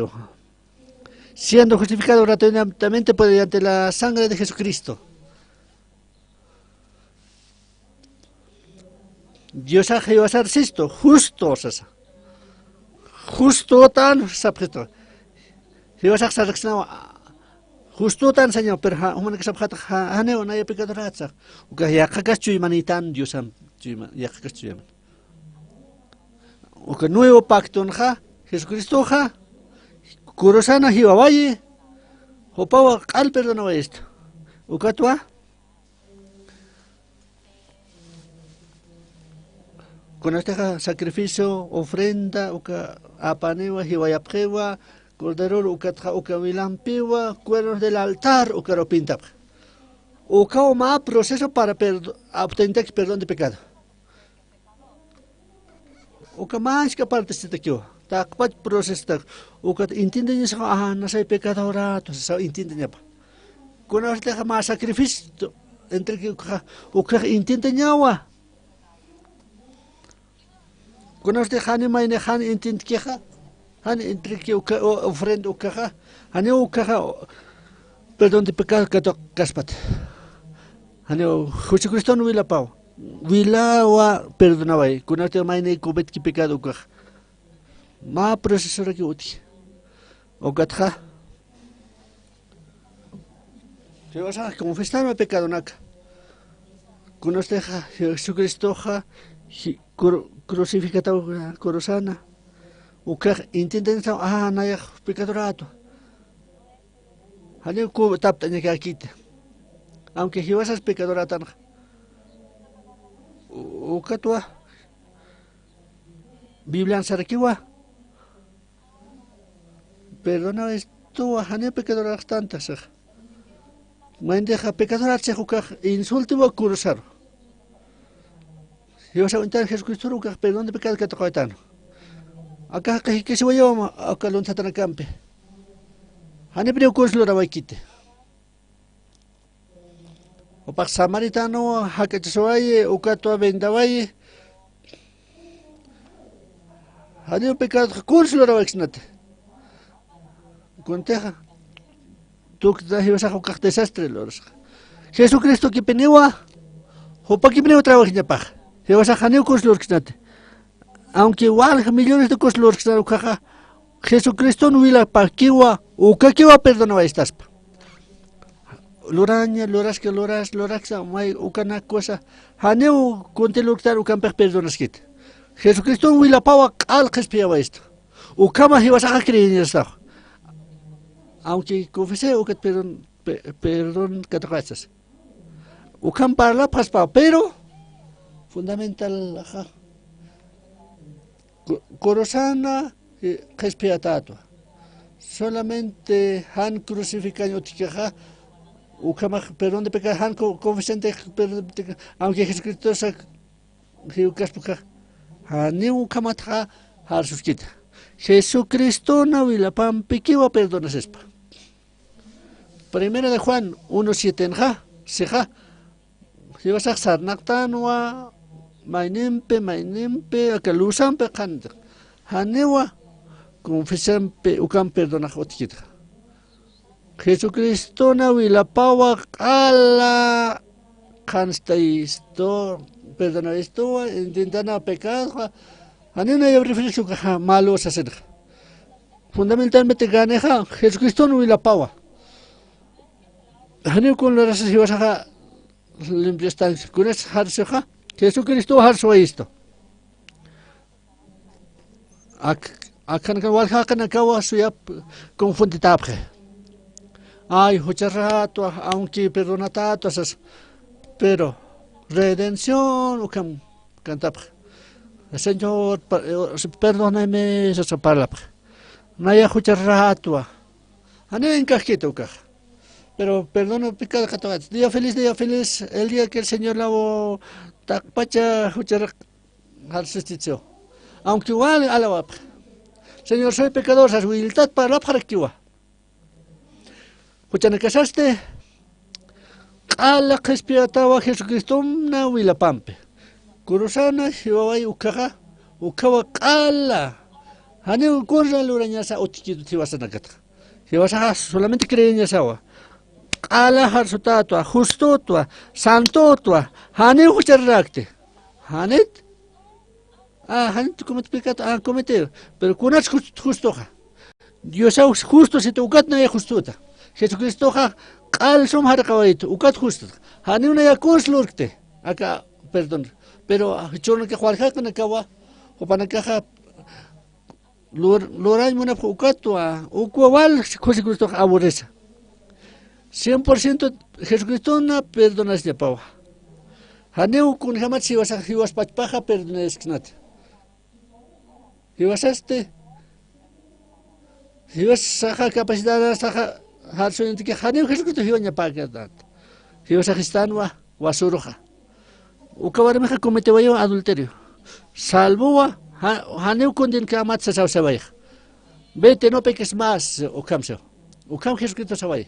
siendo justificado gratuitamente por mediante la sangre de Jesucristo. Diosax jiwasar sistu, justo sasa. Justotan sapxistu. Jiwasax saraksnawa, justotan sañaw, pero ja-, jumanaka sapxatax ja-, janiw naya pecadorät sax. Uka yaqhakas chuymanitan Diosan, chuyma-, yaqhakas chuyman. Uka nuevo pactonxa, Jesucristoxa, kurusana jiwawayi, jupawa q'al perdonawayistu. Ukatwa, kunatixa sacrificio, ofrenda, uka apaniwa, jiwayapxiwa, corderor, ukatxa, uka wilampiwa, cuernos del altar, ukaru pintapxi. Ukaw mä proceso para perdo-, obtentak perdón de pecado. Uka mä achkha partesitakiwa. Taqpach procestak. Ukat entiendeñasaxa, ah, nasay pecadoratu, sasaw entiendeñapa. Kunawsatixa mä sacrificio, entre que ukxa, ukxa entiendeñawa. Kunawsatixa jani mayni jan entiendekixa, jan entre que uka, o-, ofrenda ukxa, jani ukxa, o-, perdón de pecado katuq kaspat. Jani Jesucriston wilapaw. Wilawa perdonaway. Kunasti mayni cometki pecado ukax. Mä procesoraki utji. Ukatxa. Jiwasax confesarma pecadonaka. Kunasti Jesucristoxa ji-, cru-, crucificataw kurusana. Ukax entiendensaw, ah, nayax pecadoratu. Janiw ku tapt'añakäkiti. Aunque jiwasas pecadoratan. U-, ukatwa. Biblian sarakiwa. Perdona estuwa, janiw pecadoraqtanta six. Maynixa pecadorat six ukax insultiwa kurusaru. Jiwasaw uñtan Jesucristoru ukax perdón de pecado katuqawaytanu. Akax qijikasiwayawama aka lunthatakampi. Janipniw kunsi lurawaykiti. Jupax samaritano jak'achasiwayi, ukatwa vendawayi. Janiw pecadotxa kunsi lurawayksnati. Kuntixa. Tukta jiwasax ukax desastre lurasxa. Jesucristokipiniwa, jupakipiniw trabajñapax. Jiwasax janiw kunsi lurksnati. Aunque walja millones de cosas lurksna ukaxa, Jesucriston wilapakiwa, ukakiwa perdonawayistaspa. Luraña, luraska, luras, luraksa, may ukanak cosa, janiw kunti lurktan ukampix perdonaskit. Jesucriston wilapawa q'al qhispiyawayistu. Ukhama jiwasaxa creeñasax. Aunque confesé ukat perdón, pe-, perdón katuqachas. Ukham parlapxaspa, pero fundamental, ajá. Ku-, kurusana, eh, qhispiyatätwa. Solamente jan crucificañ utjkixa, ukhamax perdón de pecado, jan co-, confesante perdón de pecado, aunque Jesucristosa jiwkaspa ukax, janiw ukhamatxa jarsuskita. Jesucristona wilapampikiwa perdonasispa. Primera de Juan uno siete nxa, sixa, jiwasax sarnaqtanwa, maynimpi, maynimpi, aka luzampi qhanti. Janiwa confesampi ukham perdonax utjkita. Jesucristona wilapawa q'ala qhanstayistu, perdonaristuwa, intintana pecado, janiw naya referencia ukaxa malo sasinxa. Fundamentalmente ganixa Jesucristona wilapawa. Janiw kun lurasas jiwasaxa limpiastan, kunas jarsuxa, Jesucristo jarsuwayistu. Ak-, akhanaka waljaqinakawa suyap confunditäpxi. Ay, jucharätwa, aunque perdonatätwa sas, pero redención ukham kantapxi. Señor, pa-, eh, perdóneme sasa parlapxi. Naya jucharätwa. Janiw encajkita ukaxa. Pero perdona pecado katuqat. Día feliz, día feliz, el día que el Señor lawó taqpacha juchar jarsustichu. Aunque wali alawapxi. Señor, soy pecador, sas wiltat parlapxarakiwa. Juchanakasasti q'ala qhispiyatawa Jesucristona wilapampi. Kurusana jiwaway ukaxa, ukawa q'ala. Janiw kunsa lurañasa utjkitut jiwasanakatxa. Jiwasaxa solamente creeñasawa. Q'ala jarsutätwa, justutwa, santutwa, janiw juchararakti. Janit? Ah, janit comete pecado, ah, comete. Pero kunats just-, justuxa. Diosaw justo siti ukat naya justuta. Jesucristoxa q'al sum jarqawayitu, ukat justuta. Janiw naya kuns lurkti. Aka, perdón. Pero, ah, jichhürunakax waljaqinakawa, jupanakaxa lur-, lurañ munapxi ukatwa, ukwa wal Jesucristox aburrisa. Cien por ciento Jesucristona perdonasllapawa. Janiw kunjämat jiwasax, jiwas pachpaxa perdonarisksnati. Jiwasasti, jiwasaxa capacidad saxa jarsuñataki janiw Jesucristo jiwañapäkänati. Jiwasax istanwa wasuruxa. Uka warmixa cometewayiwa adulterio. Salvowa, ja-, janiw condenkämat sasaw sawayxa. Vete, no peques más, ukham saw. Ukham Jesucristo sawayi.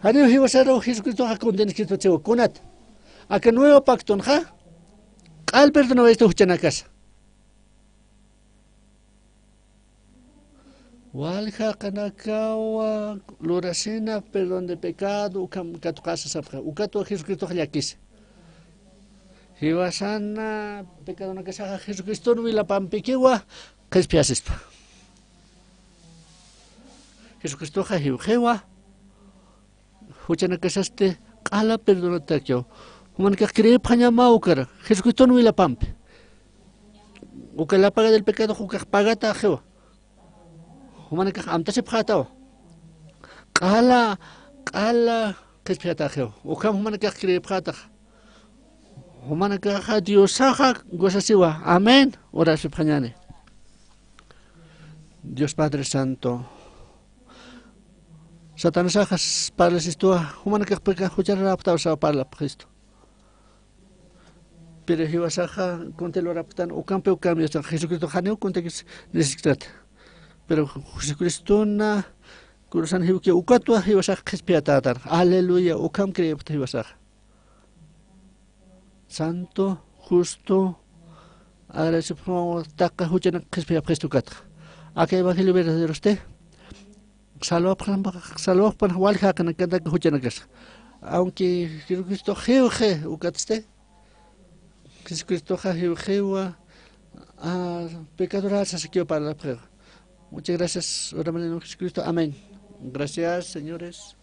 Janiw jiwasaru Jesucristoxa condenskitwa siwa kunat. Aka nuevo pactonxa, q'al perdonawayistu juchanakasa. Waljaqinakawa lurasina perdón de pecado, ukham katuqasa sapxi. Ukatwa Jesucristox llakisi. Jiwasana pecadonakasaxa Jesucriston wilapampikiwa qhispiyasispa. Jesucristoxa jiwxiwa, juchanakasasti q'ala perdonatakiw. Jumanakax creepxañama ukar, Jesucriston wilapampi. Uka la paga del pecado, ukax pagataxiwa. Jumanakax amtasipxätawa. Q'ala, q'ala qhispiyataxiw. Ukham jumanakax creepxätaxa. Jumanakaxa Diosaxa gozasiwa. Amén. Orasipxañäni. Dios Padre Santo. Satanasaxa parlasistuwa, jumanakax pecado juchararäpxtaw saw parlapxistu. Pero jiwasaxa contra lurapktan, ukampiw cambiasan, Jesucristo janiw contra necesitat. Pero Jesucristona kurusan jiwki ukatwa jiwasax qhispiyatätan. Aleluya, ukham creepxta jiwasaxa. Santo, justo, agradecipxaw taqi juchanak qhispiyapxistu ukatxa. Aka evangelio verdaderosti salvapxan, salvapxpan waljaqinakataki juchanakasa. Aunque Jesucristo jiwxi ukatsti, Jesucristoxa jiwxiwa, ah, pecadorasa sasakiw parlapxiwa. Muchas gracias, ora manino Jesucristo. Amén. Gracias, señores.